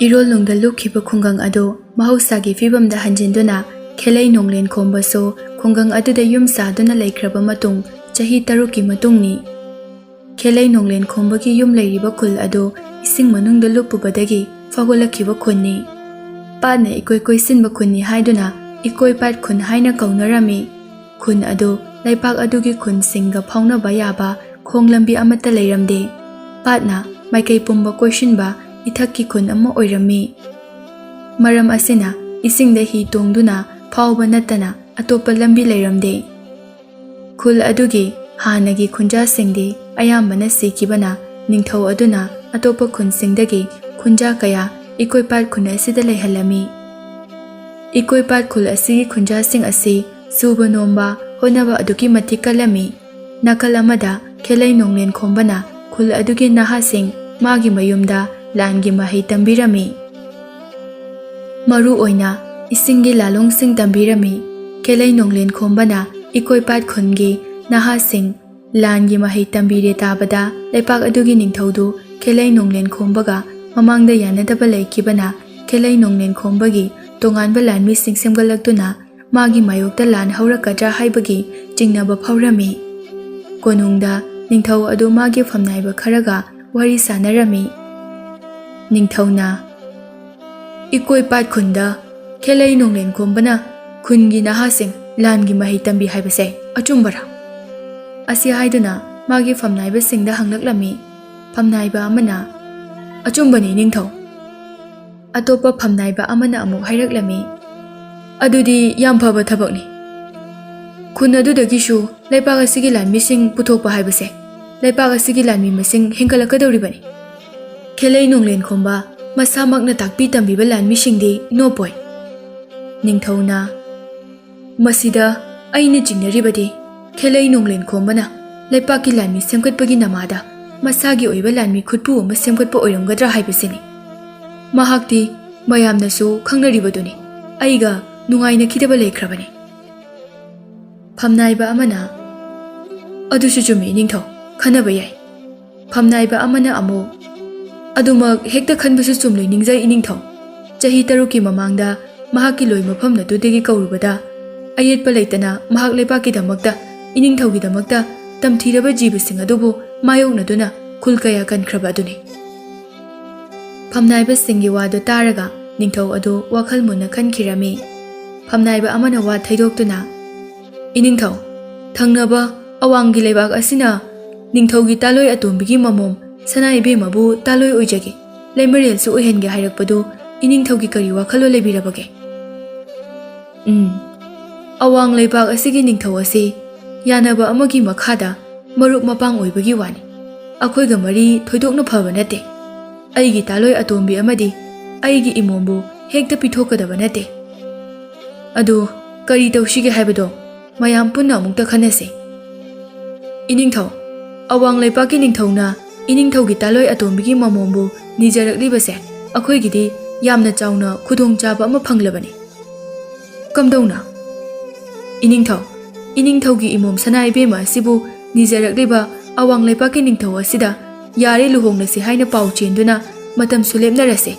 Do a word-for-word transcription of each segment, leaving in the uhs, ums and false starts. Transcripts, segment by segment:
ꯏꯔꯣꯜꯅꯨꯡꯗ ꯂꯨꯞꯈꯤꯕ ꯈꯨꯡꯒꯪ ꯑꯗꯨ ꯃꯍꯧꯁꯥꯒꯤ ꯐꯤꯕꯝꯗ ꯍꯟꯖꯤꯟꯗꯨꯅ ꯈꯦꯂꯩ ꯅꯣꯡꯂꯦꯟ ꯈꯣꯝꯕꯁꯨ ꯈꯨꯡꯒꯪ ꯑꯗꯨꯗ ꯌꯨꯝ ꯁꯥꯗꯨꯅ ꯂꯩꯈ꯭ꯔꯕ ꯃꯇꯨꯡ ꯆꯍꯤ ꯇꯔꯨꯛꯀꯤ ꯃꯇꯨꯡꯅꯤ꯫ ꯈꯦꯂꯩ ꯅꯣꯡꯂꯦꯟ ꯈꯣꯝꯕꯒꯤ ꯌꯨꯝ ꯂꯩꯔꯤꯕ ꯈꯨꯜ ꯑꯗꯨ ꯏꯁꯤꯡ ꯃꯅꯨꯡꯗ ꯂꯨꯞꯄꯨꯕꯗꯒꯤ ꯐꯥꯎꯒꯠꯂꯛꯈꯤꯕ ꯈꯨꯟꯅꯤ꯫ ꯄꯥꯠꯅ ꯏꯀꯣꯏ ꯀꯣꯏꯁꯤꯟꯕ ꯈꯨꯟꯅꯤ ꯍꯥꯏꯗꯨꯅ ꯏꯀꯣꯏ ꯄꯥꯠ ꯈꯨꯟ ꯍꯥꯏꯅ ꯀꯧꯅꯔꯝꯃꯤ꯫ ꯈꯨꯟ ꯑꯗꯨ ꯂꯩꯄꯥꯛ ꯑꯗꯨꯒꯤ ꯈꯨꯟꯁꯤꯡꯒ ꯐꯥꯎꯅꯕ ꯌꯥꯕ ꯈꯣꯡ ꯂꯝꯕꯤ ꯑꯃꯠꯇ ꯂꯩꯔꯝꯗꯦ꯫ ꯄꯥꯠꯅ ꯃꯥꯏꯀꯩ ꯄꯨꯝꯕ ꯀꯣꯏꯁꯤꯟꯕ ꯏꯊꯛꯀꯤ ꯈꯨꯟ ꯑꯃ ꯑꯣꯏꯔꯝꯃꯤ꯫ ꯃꯔꯝ ꯑꯁꯤꯅ ꯏꯁꯤꯡꯗ ꯍꯤ ꯇꯣꯡꯗꯨꯅ ꯐꯥꯎꯕ ꯅꯠꯇꯅ ꯑꯇꯣꯞꯄ ꯂꯝꯕꯤ ꯂꯩꯔꯝꯗꯦ꯫ ꯈꯨꯜ ꯑꯗꯨꯒꯤ ꯍꯥꯟꯅꯒꯤ ꯈꯨꯟꯖꯥꯁꯤꯡꯗꯤ ꯑꯌꯥꯝꯕꯅ ꯁꯤꯈꯤꯕꯅ ꯅꯤꯡꯊꯧ ꯑꯗꯨꯅ ꯑꯇꯣꯞꯄ ꯈꯨꯟꯁꯤꯡꯗꯒꯤ ꯈꯨꯟꯖꯥ ꯀꯌꯥ ꯏꯀꯣꯏꯄꯥꯠ ꯈꯨꯟ ꯑꯁꯤꯗ ꯂꯩꯍꯜꯂꯝꯃꯤ꯫ ꯏꯀꯣꯏꯄꯥꯠ ꯈꯨꯜ ꯑꯁꯤꯒꯤ ꯈꯨꯟꯖꯥꯁꯤꯡ ꯑꯁꯤ ꯁꯨꯕ ꯅꯣꯝꯕ ꯍꯣꯠꯅꯕ ꯑꯗꯨꯛꯀꯤ ꯃꯇꯤꯛ ꯀꯜꯂꯝꯃꯤ꯫ ꯅꯥꯀꯜ ꯑꯃꯗ ꯈꯦꯂꯩ ꯅꯣꯡꯂꯦꯟ ꯈꯣꯝꯕꯅ ꯈꯨꯜ ꯑꯗꯨꯒꯤ ꯅꯍꯥꯁꯤꯡ ꯃꯥꯒꯤ ꯃꯌꯨꯝꯗ ꯂꯥꯟꯒꯤ ꯃꯍꯩ ꯇꯝꯕꯤꯔꯝꯃꯤ꯫ ꯃꯔꯨ ꯑꯣꯏꯅ ꯏꯁꯤꯡꯒꯤ ꯂꯥꯂꯣꯡꯁꯤꯡ ꯇꯝꯕꯤꯔꯝꯃꯤ꯫ ꯈꯦꯂꯩ ꯅꯣꯡꯂꯦꯟ ꯈꯣꯝꯕꯅ ꯏꯀꯣꯏꯄꯥꯠ ꯈꯨꯟꯒꯤ ꯅꯍꯥꯁꯤꯡ ꯂꯥꯟꯒꯤ ꯃꯍꯩ ꯇꯝꯕꯤꯔꯦ ꯇꯥꯕꯗ ꯂꯩꯄꯥꯛ ꯑꯗꯨꯒꯤ ꯅꯤꯡꯊꯧꯗꯨ ꯈꯦꯂꯩ ꯅꯣꯡꯂꯦꯟ ꯈꯣꯝꯕꯒ ꯃꯃꯥꯡꯗ ꯌꯥꯅꯗꯕ ꯂꯩꯈꯤꯕꯅ ꯈꯦꯂꯩ ꯅꯣꯡꯂꯦꯟ ꯈꯣꯝꯕꯒꯤ ꯇꯣꯉꯥꯟꯕ ꯂꯥꯟꯃꯤꯁꯤꯡ ꯁꯦꯝꯒꯠꯂꯛꯇꯨꯅ ꯃꯥꯒꯤ ꯃꯥꯌꯣꯛꯇ ꯂꯥꯟ ꯍꯧꯔꯛꯀꯗ꯭ꯔꯥ ꯍꯥꯏꯕꯒꯤ ꯆꯤꯡꯅꯕ ꯐꯥꯎꯔꯝꯃꯤ꯫ ꯀꯣꯅꯨꯡꯗ ꯅꯤꯡꯊꯧ ꯑꯗꯨ ꯃꯥꯒꯤ ꯐꯝꯅꯥꯏꯕ ꯈꯔꯒ ꯋꯥꯔꯤ ꯁꯥꯟꯅꯔꯝꯃꯤ꯫ ꯅꯤꯡꯊꯧꯅ, "ꯏꯀꯣꯏ ꯄꯥꯠ ꯈꯨꯟꯗ ꯈꯦꯂꯩ ꯅꯣꯡꯂꯦꯟ ꯈꯣꯝꯕꯅ ꯈꯨꯟꯒꯤ ꯅꯍꯥꯁꯤꯡ ꯂꯥꯟꯒꯤ ꯃꯍꯩ ꯇꯝꯕꯤ ꯍꯥꯏꯕꯁꯦ ꯑꯆꯨꯝꯕꯔꯥ?" ꯑꯁꯤ ꯍꯥꯏꯗꯨꯅ ꯃꯥꯒꯤ ꯐꯝꯅꯥꯏꯕꯁꯤꯡꯗ ꯍꯪꯂꯛꯂꯝꯃꯤ꯫ ꯐꯝꯅꯥꯏꯕ ꯑꯃꯅ, "ꯑꯆꯨꯝꯕꯅꯤ ꯅꯤꯡꯊꯧ꯫" ꯑꯇꯣꯞꯄ ꯐꯝꯅꯥꯏꯕ ꯑꯃꯅ ꯑꯃꯨꯛ ꯍꯥꯏꯔꯛꯂꯝꯃꯤ, "ꯑꯗꯨꯗꯤ ꯌꯥꯝ ꯐꯕ ꯊꯕꯛꯅꯤ꯫ ꯈꯨꯟ ꯑꯗꯨꯗꯒꯤꯁꯨ ꯂꯩꯄꯥꯛ ꯑꯁꯤꯒꯤ ꯂꯥꯟꯃꯤꯁꯤꯡ ꯄꯨꯊꯣꯛꯄ ꯍꯥꯏꯕꯁꯦ ꯂꯩꯄꯥꯛ ꯑꯁꯤꯒꯤ ꯂꯥꯟꯃꯤ ꯃꯁꯤꯡ ꯍꯦꯟꯒꯠꯂꯛꯀꯗꯧꯔꯤꯕꯅꯤ꯫ ꯈꯦꯂꯩ ꯅꯣꯡꯂꯦꯟ ꯈꯣꯝꯕ ꯃꯁꯥꯃꯛꯅ ꯇꯥꯛꯄꯤ ꯇꯝꯕꯤꯕ ꯂꯥꯟꯃꯤꯁꯤꯡꯗꯤ ꯅꯣꯞꯄꯣꯏ꯫" ꯅꯤꯡꯊꯧꯅ, "ꯃꯁꯤꯗ ꯑꯩꯅ ꯆꯤꯡꯅꯔꯤꯕꯗꯤ ꯈꯦꯂꯩ ꯅꯣꯡꯂꯦꯟ ꯈꯣꯝꯕꯅ ꯂꯩꯄꯥꯛꯀꯤ ꯂꯥꯟꯃꯤ ꯁꯦꯝꯒꯠꯄꯒꯤ ꯅꯃꯥꯗ ꯃꯁꯥꯒꯤ ꯑꯣꯏꯕ ꯂꯥꯟꯃꯤ ꯈꯨꯠꯄꯨ ꯑꯃ ꯁꯦꯝꯒꯠꯄ ꯑꯣꯏꯔꯝꯒꯗ꯭ꯔꯥ ꯍꯥꯏꯕꯁꯤꯅꯤ꯫ ꯃꯍꯥꯛꯇꯤ ꯃꯌꯥꯝꯅꯁꯨ ꯈꯪꯅꯔꯤꯕꯗꯨꯅꯤ꯫ ꯑꯩꯒ ꯅꯨꯡꯉꯥꯏꯅꯈꯤꯗꯕ ꯂꯩꯈ꯭ꯔꯕꯅꯤ꯫" ꯐꯝꯅꯥꯏꯕ ꯑꯃꯅ, "ꯑꯗꯨꯁꯨ ꯆꯨꯝꯃꯤ ꯅꯤꯡꯊꯧ, ꯈꯟꯅꯕ ꯌꯥꯏ꯫" ꯐꯝꯅꯥꯏꯕ ꯑꯃꯅ ꯑꯃꯨꯛ, ꯑꯗꯨꯃꯛ ꯍꯦꯛꯇ ꯈꯟꯕꯁꯨ ꯆꯨꯝꯂꯣꯏ ꯅꯤꯡꯖꯩ ꯏꯅꯤꯡꯊꯧ꯫ ꯆꯍꯤ ꯇꯔꯨꯛꯀꯤ ꯃꯃꯥꯡꯗ ꯃꯍꯥꯛꯀꯤ ꯂꯣꯏ ꯃꯐꯝ ꯑꯗꯨꯗꯒꯤ ꯀꯧꯔꯨꯕꯗ ꯑꯌꯦꯠꯄ ꯂꯩꯇꯅ ꯃꯍꯥꯛ ꯂꯩꯕꯥꯛꯀꯤꯗꯃꯛꯇ, ꯏꯅꯤꯡꯊꯧꯒꯤꯗꯃꯛꯇ ꯇꯝꯊꯤꯔꯕ ꯖꯤꯕꯁꯤꯡ ꯑꯗꯨꯕꯨ ꯃꯥꯌꯣꯛꯅꯗꯨꯅ ꯈꯨꯜ ꯀꯌꯥ ꯀꯟꯈ꯭ꯔꯕ ꯑꯗꯨꯅꯤ꯫ ꯐꯝꯅꯥꯏꯕꯁꯤꯡꯒꯤ ꯋꯥꯗꯨ ꯇꯥꯔꯒ ꯅꯤꯡꯊꯧ ꯑꯗꯨ ꯋꯥꯈꯜ ꯃꯨꯟꯅ ꯈꯟꯈꯤꯔꯝꯃꯤ꯫ ꯐꯝꯅꯥꯏꯕ ꯑꯃꯅ ꯋꯥ ꯊꯩꯗꯣꯛꯇꯨꯅ, "ꯏꯅꯤꯡꯊꯧ, ꯊꯪꯅꯕ ꯑꯋꯥꯡꯒꯤ ꯂꯩꯕꯥꯛ ꯑꯁꯤꯅ ꯅꯤꯡꯊꯧꯒꯤ ꯇꯥꯂꯣꯏ ꯑꯇꯣꯝꯕꯤꯒꯤ ꯃꯃꯣꯝ ꯁꯅꯥ ꯏꯕꯦꯝꯃꯕꯨ ꯇꯥꯂꯣꯏ ꯑꯣꯏꯖꯒꯦ, ꯂꯩꯃꯔꯦꯜꯁꯨ ꯑꯣꯏꯍꯟꯒꯦ ꯍꯥꯏꯔꯛꯄꯗꯨ ꯏꯅꯤꯡꯊꯧꯒꯤ ꯀꯔꯤ ꯋꯥꯈꯜꯂꯣꯟ ꯂꯩꯕꯤꯔꯕꯒꯦ?" ꯎꯝ, ꯑꯋꯥꯡ ꯂꯩꯕꯥꯛ ꯑꯁꯤꯒꯤ ꯅꯤꯡꯊꯧ ꯑꯁꯤ ꯌꯥꯅꯕ ꯑꯃꯒꯤ ꯃꯈꯥꯗ ꯃꯔꯨꯞ ꯃꯄꯥꯡ ꯑꯣꯏꯕꯒꯤ ꯋꯥꯅꯤ꯫ ꯑꯩꯈꯣꯏꯒ ꯃꯔꯤ ꯊꯣꯏꯗꯣꯛꯅ ꯐꯕ ꯅꯠꯇꯦ꯫ ꯑꯩꯒꯤ ꯇꯥꯂꯣꯏ ꯑꯇꯣꯝꯕꯤ ꯑꯃꯗꯤ ꯑꯩꯒꯤ ꯏꯃꯣꯝꯕꯨ ꯍꯦꯛꯇ ꯄꯤꯊꯣꯛꯀꯗꯕ ꯅꯠꯇꯦ꯫ ꯑꯗꯨ ꯀꯔꯤ ꯇꯧꯁꯤꯒꯦ ꯍꯥꯏꯕꯗꯣ ꯃꯌꯥꯝ ꯄꯨꯟꯅ ꯑꯃꯨꯛꯇ ꯈꯟꯅꯁꯤ꯫ ꯏꯅꯤꯡꯊꯧ, ꯑꯋꯥꯡ ꯂꯩꯄꯥꯛꯀꯤ ꯅꯤꯡꯊꯧꯅ ꯏꯅꯤꯡꯊꯧꯒꯤ ꯇꯥꯂꯣꯏ ꯑꯇꯣꯝꯕꯤꯒꯤ ꯃꯃꯣꯝꯕꯨ ꯅꯤꯖꯔꯛꯂꯤꯕꯁꯦ ꯑꯩꯈꯣꯏꯒꯤꯗꯤ ꯌꯥꯝꯅ ꯆꯥꯎꯅ ꯈꯨꯗꯣꯡꯆꯥꯕ ꯑꯃ ꯐꯪꯂꯕꯅꯤ꯫ ꯀꯝꯗꯧꯅ? ꯏꯅꯤꯡꯊꯧ, ꯏꯅꯤꯡꯊꯧꯒꯤ ꯏꯃꯣꯝ ꯁꯅꯥ ꯏꯕꯦꯝꯃ ꯑꯁꯤꯕꯨ ꯅꯤꯖꯔꯛꯂꯤꯕ ꯑꯋꯥꯡ ꯂꯩꯄꯥꯛꯀꯤ ꯅꯤꯡꯊꯧ ꯑꯁꯤꯗ ꯌꯥꯔꯦ ꯂꯨꯍꯣꯡꯂꯁꯤ ꯍꯥꯏꯅ ꯄꯥꯎ ꯆꯦꯟꯗꯨꯅ ꯃꯇꯝꯁꯨ ꯂꯦꯞꯅꯔꯁꯦ꯫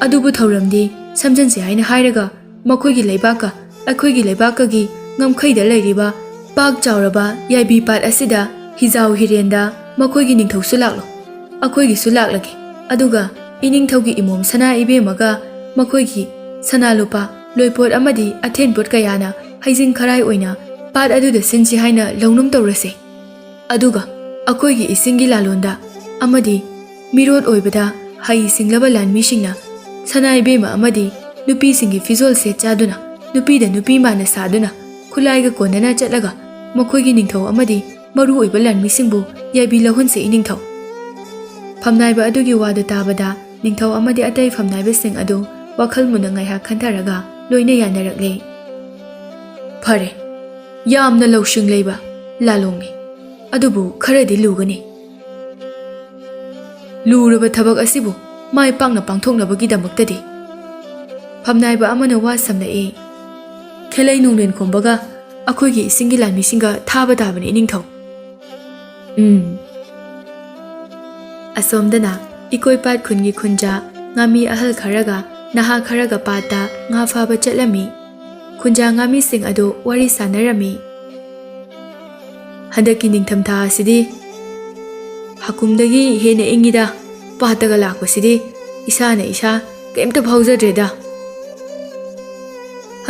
ꯑꯗꯨꯕꯨ ꯊꯧꯔꯝꯗꯤ ꯁꯝꯖꯟꯁꯦ ꯍꯥꯏꯅ ꯍꯥꯏꯔꯒ ꯃꯈꯣꯏꯒꯤ ꯂꯩꯕꯥꯛꯀ ꯑꯩꯈꯣꯏꯒꯤ ꯂꯩꯕꯥꯛꯀꯒꯤ ꯉꯝꯈꯩꯗ ꯂꯩꯔꯤꯕ ꯄꯥꯛ ꯆꯥꯎꯔꯕ ꯌꯥꯏꯕꯤ ꯄꯥꯠ ꯑꯁꯤꯗ ꯍꯤꯖꯥꯎ ꯍꯤꯔꯦꯟꯗ ꯃꯈꯣꯏꯒꯤ ꯅꯤꯡꯊꯧꯁꯨ ꯂꯥꯛꯂꯣ, ꯑꯩꯈꯣꯏꯒꯤꯁꯨ ꯂꯥꯛꯂꯒꯦ꯫ ꯑꯗꯨꯒ ꯏꯅꯤꯡꯊꯧꯒꯤ ꯏꯃꯣꯝ ꯁꯅꯥ ꯏꯕꯦꯝꯃꯒ ꯃꯈꯣꯏꯒꯤ ꯁꯅꯥ ꯂꯨꯄꯥ, ꯂꯣꯏꯄꯣꯠ ꯑꯃꯗꯤ ꯑꯊꯦꯟꯄꯣꯠ ꯀꯌꯥꯅ ꯍꯩꯖꯤꯡ ꯈꯔꯥꯏ ꯑꯣꯏꯅ ꯄꯥꯠ ꯑꯗꯨꯗ ꯁꯤꯟꯁꯤ ꯍꯥꯏꯅ ꯂꯧꯅꯝ ꯇꯧꯔꯁꯦ꯫ ꯑꯗꯨꯒ ꯑꯩꯈꯣꯏꯒꯤ ꯏꯁꯤꯡꯒꯤ ꯂꯥꯂꯣꯟꯗ ꯑꯃꯗꯤ ꯃꯤꯔꯣꯠ ꯑꯣꯏꯕꯗ ꯍꯩ ꯁꯤꯡꯂꯕ ꯂꯥꯟꯃꯤꯁꯤꯡꯅ ꯁꯅꯥ ꯏꯕꯦꯝꯃ ꯑꯃꯗꯤ ꯅꯨꯄꯤꯁꯤꯡꯒꯤ ꯐꯤꯖꯣꯜ ꯁꯦꯠ ꯆꯥꯗꯨꯅ, ꯅꯨꯄꯤꯗ ꯅꯨꯄꯤ ꯃꯥꯟꯅ ꯁꯥꯗꯨꯅ, ꯈꯨꯠꯂꯥꯏꯒ ꯀꯣꯟꯅꯅ ꯆꯠꯂꯒ ꯃꯈꯣꯏꯒꯤ ꯅꯤꯡꯊꯧ ꯑꯃꯗꯤ ꯃꯔꯨ ꯑꯣꯏꯕ ꯂꯥꯟꯃꯤꯁꯤꯡꯕꯨ ꯌꯥꯏꯕꯤ ꯂꯧꯍꯟꯁꯦ ꯏꯅꯤꯡꯊꯧ꯫ ꯐꯝꯅꯥꯏꯕ ꯑꯗꯨꯒꯤ ꯋꯥꯗꯨ ꯇꯥꯕꯗ ꯅꯤꯡꯊꯧ ꯑꯃꯗꯤ ꯑꯇꯩ ꯐꯝꯅꯥꯏꯕꯁꯤꯡ ꯑꯗꯨ ꯋꯥꯈꯜ ꯃꯨꯟꯅ ꯉꯥꯏꯍꯥꯛ ꯈꯟꯊꯔꯒ ꯂꯣꯏꯅ ꯌꯥꯅꯔꯛꯂꯦ꯫ ꯐꯔꯦ, ꯌꯥꯝꯅ ꯂꯧꯁꯤꯡ ꯂꯩꯕ ꯂꯥꯂꯣꯡꯅꯤ, ꯑꯗꯨꯕꯨ ꯈꯔꯗꯤ ꯂꯨꯒꯅꯤ꯫ ꯂꯨꯔꯕ ꯊꯕꯛ ꯑꯁꯤꯕꯨ ꯃꯥꯏ ꯄꯥꯛꯅ ꯄꯥꯡꯊꯣꯛꯅꯕꯒꯤꯗꯃꯛꯇꯗꯤ ꯐꯝꯅꯥꯏꯕ ꯑꯃꯅ ꯋꯥ ꯁꯝꯂꯛꯏ꯫ ꯈꯦꯂꯩ ꯅꯣꯡꯂꯦꯟ ꯈꯣꯝꯕꯒ ꯑꯩꯈꯣꯏꯒꯤ ꯏꯁꯤꯡꯒꯤ ꯂꯥꯟꯃꯤꯁꯤꯡꯒ ꯊꯥꯕ ꯇꯥꯕꯅꯤ ꯏꯅꯤꯡꯊꯧ꯫ ꯎꯝ꯫ ꯑꯁꯣꯝꯗꯅ ꯏꯀꯣꯏ ꯄꯥꯠ ꯈꯨꯟꯒꯤ ꯈꯨꯟꯖꯥ ꯉꯥꯃꯤ ꯑꯍꯜ ꯈꯔꯒ ꯅꯍꯥ ꯈꯔꯒ ꯄꯥꯠꯇ ꯉꯥ ꯐꯥꯕ ꯆꯠꯂꯝꯃꯤ꯫ ꯈꯨꯟꯖꯥ ꯉꯥꯃꯤꯁꯤꯡ ꯑꯗꯨ ꯋꯥꯔꯤ ꯁꯥꯟꯅꯔꯝꯃꯤ꯫ "ꯍꯟꯗꯛꯀꯤ ꯅꯤꯡꯊꯝꯊꯥ ꯑꯁꯤꯗꯤ ꯍꯀꯨꯝꯗꯒꯤ ꯍꯦꯟꯅ ꯏꯪꯉꯤꯗ꯫ ꯄꯥꯠꯇꯒ ꯂꯥꯛꯄꯁꯤꯗꯤ ꯏꯁꯥꯅ ꯏꯁꯥ ꯀꯩꯝꯇ ꯐꯥꯎꯖꯗ꯭ꯔꯦꯗ꯫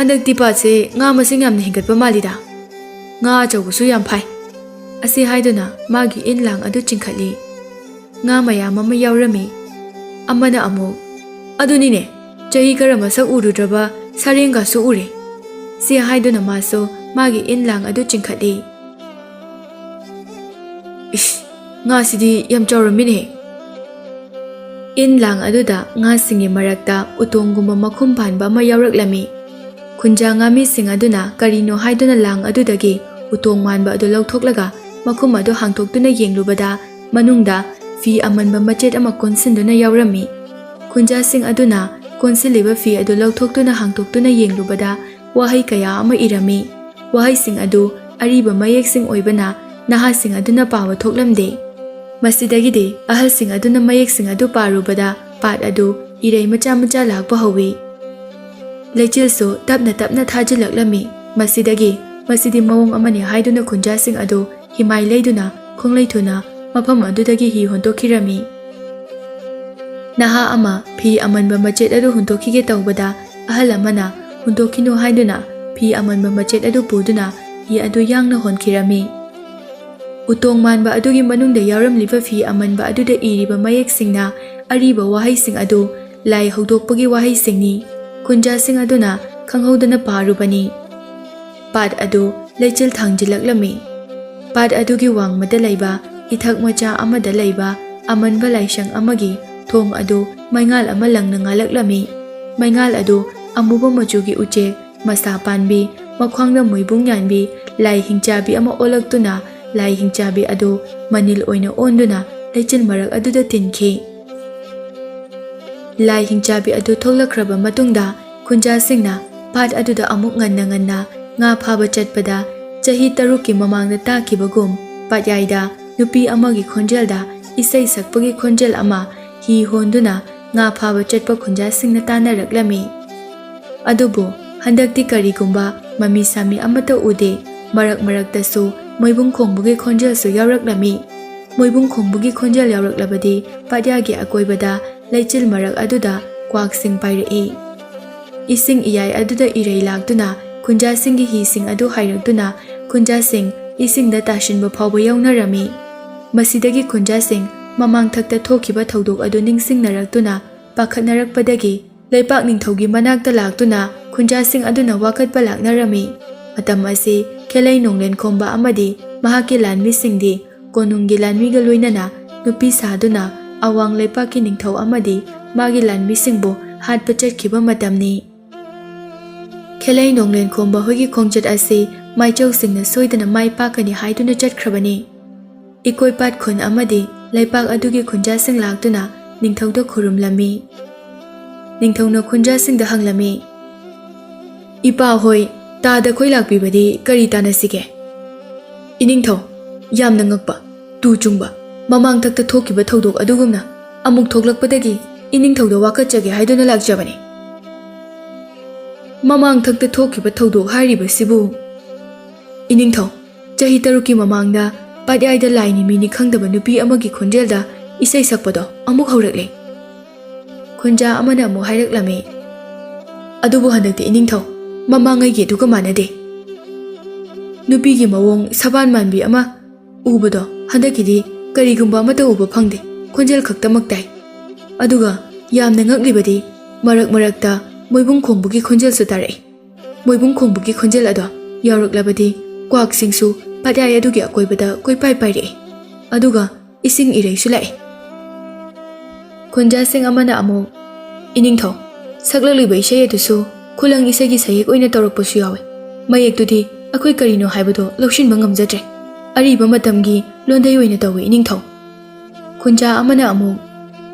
ꯍꯟꯗꯛꯇꯤ ꯄꯥꯠꯁꯦ ꯉꯥ ꯃꯁꯤꯡ ꯌꯥꯝꯅ ꯍꯦꯟꯒꯠꯄ ꯃꯥꯜꯂꯤꯗ꯫ ꯉꯥ ꯑꯆꯧꯕꯁꯨ ꯌꯥꯝ ꯐꯥꯏ"꯫ ꯑꯁꯤ ꯍꯥꯏꯗꯨꯅ ꯃꯥꯒꯤ ꯏꯟ ꯂꯥꯡ ꯑꯗꯨ ꯆꯤꯡꯈꯠꯂꯤ꯫ ꯉꯥ ꯃꯌꯥꯝ ꯑꯃ ꯌꯥꯎꯔꯝꯃꯤ꯫ ꯑꯃꯅ ꯑꯃꯨꯛ, "ꯑꯗꯨꯅꯤꯅꯦ, ꯆꯍꯤ ꯈꯔ ꯃꯁꯛ ꯎꯔꯨꯗ꯭ꯔꯕ ꯁꯥꯔꯦꯡꯒꯁꯨ ꯎꯔꯦ"꯫ ꯁꯤ ꯍꯥꯏꯗꯨꯅ ꯃꯥꯁꯨ ꯃꯥꯒꯤ ꯏꯟ ꯂꯥꯡ ꯑꯗꯨ ꯆꯤꯡꯈꯠꯂꯤ꯫ "ꯏꯁ, ꯉꯥꯁꯤꯗꯤ ꯌꯥꯝ ꯆꯥꯎꯔꯝꯃꯤꯅꯦ"꯫ ꯏꯟ ꯂꯥꯡ ꯑꯗꯨꯗ ꯉꯥꯁꯤꯡꯒꯤ ꯃꯔꯛꯇ ꯎꯇꯣꯡꯒꯨꯝꯕ ꯃꯈꯨꯝ ꯄꯥꯟꯕ ꯑꯃ ꯌꯥꯎꯔꯛꯂꯝꯃꯤ꯫ ꯈꯨꯟꯖꯥ ꯉꯥꯃꯤꯁꯤꯡ ꯑꯗꯨꯅ ꯀꯔꯤꯅꯣ ꯍꯥꯏꯗꯨꯅ ꯂꯥꯡ ꯑꯗꯨꯗꯒꯤ ꯎꯇꯣꯡ ꯃꯥꯟꯕ ꯑꯗꯨ ꯂꯧꯊꯣꯛꯂꯒ ꯃꯈꯨꯝ ꯑꯗꯨ ꯍꯥꯡꯇꯣꯛꯇꯨꯅ ꯌꯦꯡꯂꯨꯕꯗ, ꯃꯅꯨꯡꯗ ꯐꯤ ꯑꯃꯟꯕ ꯃꯆꯦꯠ ꯑꯃ ꯀꯣꯟꯁꯤꯟꯗꯨꯅ ꯌꯥꯎꯔꯝꯃꯤ꯫ ꯈꯨꯟꯖꯥꯁꯤꯡ ꯑꯗꯨꯅ ꯀꯣꯟꯁꯤꯜꯂꯤꯕ ꯐꯤ ꯑꯗꯨ ꯂꯧꯊꯣꯛꯇꯨꯅ ꯍꯥꯡꯇꯣꯛꯇꯨꯅ ꯌꯦꯡꯂꯨꯕꯗ, ꯋꯥꯍꯩ ꯀꯌꯥ ꯑꯃ ꯏꯔꯝꯃꯤ꯫ ꯋꯥꯍꯩꯁꯤꯡ ꯑꯗꯨ ꯑꯔꯤꯕ ꯃꯌꯦꯛꯁꯤꯡ ꯑꯣꯏꯕꯅ, ꯅꯍꯥꯁꯤꯡ ꯑꯗꯨꯅ ꯄꯥꯕ ꯊꯣꯛꯂꯝꯗꯦ꯫ ꯃꯁꯤꯗꯒꯤꯗꯤ ꯑꯍꯜꯁꯤꯡ ꯑꯗꯨꯅ ꯃꯌꯦꯛꯁꯤꯡ ꯑꯗꯨ ꯄꯥꯔꯨꯕꯗ, ꯄꯥꯠ ꯑꯗꯨ ꯏꯔꯩ ꯃꯆꯥ ꯃꯆꯥ ꯂꯥꯛꯄ ꯍꯧꯏ꯫ ꯂꯩꯆꯤꯜꯁꯨ ꯇꯞꯅ ꯇꯞꯅ ꯊꯥꯖꯤꯜꯂꯛꯂꯝꯃꯤ꯫ ꯃꯁꯤꯗꯒꯤ, "ꯃꯁꯤꯗꯤ ꯃꯑꯣꯡ ꯑꯃꯅꯤ" ꯍꯥꯏꯗꯨꯅ ꯈꯨꯟꯖꯥꯁꯤꯡ ꯑꯗꯨ ꯍꯤꯃꯥꯏ ꯂꯩꯗꯨꯅ ꯈꯣꯡꯂꯩ ꯊꯨꯅ ꯃꯐꯝ ꯑꯗꯨꯗꯒꯤ ꯍꯤ ꯍꯣꯟꯗꯣꯛꯈꯤꯔꯝꯃꯤ꯫ ꯅꯍꯥ ꯑꯃ ꯐꯤ ꯑꯃꯟꯕ ꯃꯆꯦꯠ ꯑꯗꯨ ꯍꯨꯟꯗꯣꯛꯈꯤꯒꯦ ꯇꯧꯕꯗ, ꯑꯍꯜ ꯑꯃꯅ "ꯍꯨꯟꯗꯣꯛꯈꯤꯅꯨ" ꯍꯥꯏꯗꯨꯅ ꯐꯤ ꯑꯃꯟꯕ ꯃꯆꯦꯠ ꯑꯗꯨ ꯄꯨꯗꯨꯅ ꯍꯤ ꯑꯗꯨ ꯌꯥꯡꯅ ꯍꯣꯟꯈꯤꯔꯝꯃꯤ꯫ ꯎꯇꯣꯡ ꯃꯥꯟꯕ ꯑꯗꯨꯒꯤ ꯃꯅꯨꯡꯗ ꯌꯥꯎꯔꯝꯂꯤꯕ ꯐꯤ ꯑꯃꯟꯕ ꯑꯗꯨꯗ ꯏꯔꯤꯕ ꯃꯌꯦꯛꯁꯤꯡꯅ ꯑꯔꯤꯕ ꯋꯥꯍꯩꯁꯤꯡ ꯑꯗꯨ ꯂꯥꯏ ꯍꯧꯗꯣꯛꯄꯒꯤ ꯋꯥꯍꯩꯁꯤꯡꯅꯤ꯫ ꯈꯨꯟꯖꯥꯁꯤꯡ ꯑꯗꯨꯅ ꯈꯪꯍꯧꯗꯅ ꯄꯥꯔꯨꯕꯅꯤ꯫ ꯄꯥꯠ ꯑꯗꯨ ꯂꯩꯆꯤꯜ ꯊꯥꯡꯖꯤꯜꯂꯛꯂꯝꯃꯤ꯫ ꯄꯥꯠ ꯑꯗꯨꯒꯤ ꯋꯥꯡꯃꯗ ꯂꯩꯕ ꯏꯊꯛ ꯃꯆꯥ ꯑꯃꯗ ꯂꯩꯕ ꯑꯃꯟꯕ ꯂꯥꯏꯁꯪ ꯑꯃꯒꯤ ꯊꯣꯡ ꯑꯗꯨ ꯃꯩꯉꯥꯜ ꯑꯃ ꯂꯪꯅ ꯉꯥꯜꯂꯛꯂꯝꯃꯤ꯫ ꯃꯩꯉꯥꯜ ꯑꯗꯨ ꯑꯃꯨꯕ ꯃꯆꯨꯒꯤ ꯎꯆꯦꯛ, ꯃꯁꯥ ꯄꯥꯟꯕꯤ, ꯃꯈ꯭ꯋꯥꯡꯗ ꯃꯣꯏꯕꯨꯡ ꯌꯥꯟꯕꯤ, ꯂꯥꯏ ꯍꯤꯡꯆꯥꯕꯤ ꯑꯃ ꯑꯣꯜꯂꯛꯇꯨꯅ, ꯂꯥꯏ ꯍꯤꯡꯆꯥꯕꯤ ꯑꯗꯨ ꯃꯅꯤꯜ ꯑꯣꯏꯅ ꯑꯣꯟꯗꯨꯅ ꯂꯩꯆꯤꯜ ꯃꯔꯛ ꯑꯗꯨꯗ ꯇꯤꯟꯈꯤ꯫ ꯂꯥꯏ ꯍꯤꯡꯆꯥꯕꯤ ꯑꯗꯨ ꯊꯣꯛꯂꯛꯈ꯭ꯔꯕ ꯃꯇꯨꯡꯗ, ꯈꯨꯟꯖꯥꯁꯤꯡꯅ ꯄꯥꯠ ꯑꯗꯨꯗ ꯑꯃꯨꯛ ꯉꯟꯅ ꯉꯟꯅ ꯉꯥ ꯐꯥꯕ ꯆꯠꯄꯗ, ꯆꯍꯤ ꯇꯔꯨꯛꯀꯤ ꯃꯃꯥꯡꯗ ꯇꯥꯈꯤꯕꯒꯨꯝ, ꯄꯥꯠꯌꯥꯏꯗ ꯅꯨꯄꯤ ꯑꯃꯒꯤ ꯈꯣꯟꯖꯦꯜꯗ ꯏꯁꯩ ꯁꯛꯄꯒꯤ ꯈꯣꯟꯖꯦꯜ ꯑꯃ ꯍꯤ ꯍꯣꯟꯗꯨꯅ ꯉꯥ ꯐꯥꯕ ꯆꯠꯄ ꯈꯨꯟꯖꯥꯁꯤꯡꯅ ꯇꯥꯟꯅꯔꯛꯂꯝꯃꯤ꯫ ꯑꯗꯨꯕꯨ ꯍꯟꯗꯛꯇꯤ ꯀꯔꯤꯒꯨꯝꯕ ꯃꯃꯤ ꯁꯥꯃꯤ ꯑꯃꯠꯇ ꯎꯗꯦ꯫ ꯃꯔꯛ ꯃꯔꯛꯇꯁꯨ ꯃꯣꯏꯕꯨꯡ ꯈꯣꯡꯕꯒꯤ ꯈꯣꯟꯖꯦꯜꯁꯨ ꯌꯥꯎꯔꯛꯂꯝꯃꯤ꯫ ꯃꯣꯏꯕꯨꯡ ꯈꯣꯡꯕꯒꯤ ꯈꯣꯟꯖꯦꯜ ꯌꯥꯎꯔꯛꯂꯕꯗꯤ ꯄꯥꯠꯌꯥꯒꯤ ꯑꯀꯣꯏꯕꯗ ꯂꯩꯆꯤꯜ ꯃꯔꯛ ꯑꯗꯨꯗ ꯀ꯭ꯋꯥꯛꯁꯤꯡ ꯄꯥꯏꯔꯛꯏ꯫ ꯏꯁꯤꯡ ꯏꯌꯥꯏ ꯑꯗꯨꯗ ꯏꯔꯩ ꯂꯥꯛꯇꯨꯅ ꯈꯨꯟꯖꯥꯁꯤꯡꯒꯤ ꯍꯤꯁꯤꯡ ꯑꯗꯨ ꯍꯥꯏꯔꯛꯇꯨꯅ ꯈꯨꯟꯖꯥꯁꯤꯡ ꯏꯁꯤꯡꯗ ꯇꯥꯁꯤꯟꯕ ꯐꯥꯎꯕ ꯌꯥꯎꯅꯔꯝꯃꯤ꯫ ꯃꯁꯤꯗꯒꯤ ꯈꯨꯟꯖꯥꯁꯤꯡ ꯃꯃꯥꯡꯊꯛꯇ ꯊꯣꯛꯈꯤꯕ ꯊꯧꯗꯣꯛ ꯑꯗꯨ ꯅꯤꯡꯁꯤꯡꯅꯔꯛꯇꯨꯅ ꯄꯥꯈꯠꯅꯔꯛꯄꯗꯒꯤ ꯂꯩꯄꯥꯛ ꯅꯤꯡꯊꯧꯒꯤ ꯃꯅꯥꯛꯇ ꯂꯥꯛꯇꯨꯅ ꯈꯨꯟꯖꯥꯁꯤꯡ ꯑꯗꯨꯅ ꯋꯥꯀꯠꯄ ꯂꯥꯛꯅꯔꯝꯃꯤ꯫ ꯃꯇꯝ ꯑꯁꯤ ꯈꯦꯂꯩ ꯅꯣꯡꯂꯦꯟ ꯈꯣꯝꯕ ꯑꯃꯗꯤ ꯃꯍꯥꯛꯀꯤ ꯂꯥꯟꯃꯤꯁꯤꯡꯗꯤ ꯀꯣꯅꯨꯡꯒꯤ ꯂꯥꯟꯃꯤꯒ ꯂꯣꯏꯅꯅ ꯅꯨꯄꯤ ꯁꯥꯗꯨꯅ ꯑꯋꯥꯡ ꯂꯩꯄꯥꯛꯀꯤ ꯅꯤꯡꯊꯧ ꯑꯃꯗꯤ ꯃꯥꯒꯤ ꯂꯥꯟꯃꯤꯁꯤꯡꯕꯨ ꯍꯥꯠꯄ ꯆꯠꯈꯤꯕ ꯃꯇꯝꯅꯤ꯫ ꯈꯦꯂꯩ ꯅꯣꯡꯂꯦꯟ ꯈꯣꯝꯕ ꯍꯣꯏꯒꯤ ꯈꯣꯡꯆꯠ ꯑꯁꯤ ꯃꯥꯏꯆꯧꯁꯤꯡꯅ ꯁꯣꯏꯗꯅ ꯃꯥꯏ ꯄꯥꯛꯀꯅꯤ ꯍꯥꯏꯗꯨꯅ ꯆꯠꯈ꯭ꯔꯕꯅꯤ꯫ ꯏꯀꯣꯏꯄꯥꯠ ꯈꯨꯟ ꯑꯃꯗꯤ ꯂꯩꯄꯥꯛ ꯑꯗꯨꯒꯤ ꯈꯨꯟꯖꯥꯁꯤꯡ ꯂꯥꯛꯇꯨꯅ ꯅꯤꯡꯊꯧꯗ ꯈꯨꯔꯨꯝꯂꯝꯃꯤ꯫ ꯅꯤꯡꯊꯧꯅ ꯈꯨꯟꯖꯥꯁꯤꯡꯗ ꯍꯪꯂꯝꯃꯤ, "ꯏꯄꯥ ꯍꯣꯏ, ꯇꯥꯗ ꯈꯣꯏ ꯂꯥꯛꯄꯤꯕꯗꯤ ꯀꯔꯤ ꯇꯥꯟꯅꯁꯤꯒꯦ?" "ꯏꯅꯤꯡꯊꯧ, ꯌꯥꯝꯅ ꯉꯛꯄ, ꯇꯨ ꯆꯨꯡꯕ, ꯃꯃꯥꯡꯊꯛꯇ ꯊꯣꯛꯈꯤꯕ ꯊꯧꯗꯣꯛ ꯑꯗꯨꯒꯨꯝꯅ ꯑꯃꯨꯛ ꯊꯣꯛꯂꯛꯄꯗꯒꯤ ꯏꯅꯤꯡꯊꯧꯗ ꯋꯥꯀꯠꯆꯒꯦ ꯍꯥꯏꯗꯨꯅ ꯂꯥꯛꯆꯕꯅꯤ꯫" "ꯃꯃꯥꯡꯊꯛꯇ ꯊꯣꯛꯈꯤꯕ ꯊꯧꯗꯣꯛ ꯍꯥꯏꯔꯤꯕꯁꯤꯕꯨ?" "ꯏꯅꯤꯡꯊꯧ, ꯆꯍꯤ ꯇꯔꯨꯛꯀꯤ ꯃꯃꯥꯡꯗ ꯄꯥꯠꯌꯥꯏꯗ ꯂꯥꯏꯅꯤ ꯃꯤꯅꯤ ꯈꯪꯗꯕ ꯅꯨꯄꯤ ꯑꯃꯒꯤ ꯈꯣꯟꯖꯦꯜꯗ ꯏꯁꯩ ꯁꯛꯄꯗꯣ ꯑꯃꯨꯛ ꯍꯧꯔꯛꯂꯦ꯫" ꯈꯨꯟꯖꯥ ꯑꯃꯅ ꯑꯃꯨꯛ ꯍꯥꯏꯔꯛꯂꯝꯃꯤ, "ꯑꯗꯨꯕꯨ ꯍꯟꯗꯛꯇꯤ ꯏꯅꯤꯡꯊꯧ, ꯃꯃꯥꯡꯉꯩꯒꯤ ꯑꯗꯨꯒ ꯃꯥꯟꯅꯗꯦ꯫ ꯅꯨꯄꯤꯒꯤ ꯃꯑꯣꯡ ꯁꯕꯥꯟ ꯃꯥꯟꯕꯤ ꯑꯃ ꯎꯕꯗꯣ ꯍꯟꯗꯛꯀꯤꯗꯤ ꯀꯔꯤꯒꯨꯝꯕ ꯑꯃꯠꯇ ꯎꯕ ꯐꯪꯗꯦ, ꯈꯣꯟꯖꯦꯜ ꯈꯛꯇꯃꯛ ꯇꯥꯏ꯫ ꯑꯗꯨꯒ ꯌꯥꯝꯅ ꯉꯛꯂꯤꯕꯗꯤ ꯃꯔꯛ ꯃꯔꯛꯇ ꯃꯣꯏꯕꯨꯡ ꯈꯣꯡꯕꯒꯤ ꯈꯣꯟꯖꯦꯜꯁꯨ ꯇꯥꯔꯛꯏ꯫ ꯃꯣꯏꯕꯨꯡ ꯈꯣꯡꯕꯒꯤ ꯈꯣꯟꯖꯦꯜ ꯑꯗꯣ ꯌꯥꯎꯔꯛꯂꯕꯗꯤ ꯀ꯭ꯋꯥꯛꯁꯤꯡꯁꯨ ꯄꯥꯠꯌꯥꯏ ꯑꯗꯨꯒꯤ ꯑꯀꯣꯏꯕꯗ ꯀꯣꯏꯄꯥꯏ ꯄꯥꯏꯔꯛꯏ꯫ ꯑꯗꯨꯒ ꯏꯁꯤꯡ ꯏꯔꯩꯁꯨ ꯂꯥꯛꯏ꯫" ꯈꯨꯟꯖꯥꯁꯤꯡ ꯑꯃꯅ ꯑꯃꯨꯛ, "ꯏꯅꯤꯡꯊꯧ, ꯁꯛꯂꯛꯂꯤꯕ ꯏꯁꯩ ꯑꯗꯨꯁꯨ ꯈꯨꯂꯪ ꯏꯁꯩꯒꯤ ꯁꯩꯍꯦꯛ ꯑꯣꯏꯅ ꯇꯧꯔꯛꯄꯁꯨ ꯌꯥꯎꯏ꯫ ꯃꯌꯦꯛꯇꯨꯗꯤ ꯑꯩꯈꯣꯏ ꯀꯔꯤꯅꯣ ꯍꯥꯏꯕꯗꯣ ꯂꯧꯁꯤꯟꯕ ꯉꯝꯖꯗ꯭ꯔꯦ꯫ ꯑꯔꯤꯕ ꯃꯇꯝꯒꯤ ꯂꯣꯟꯗꯩ ꯑꯣꯏꯅ ꯇꯧꯏ, ꯏꯅꯤꯡꯊꯧ꯫" ꯈꯨꯟꯖꯥ ꯑꯃꯅ ꯑꯃꯨꯛ,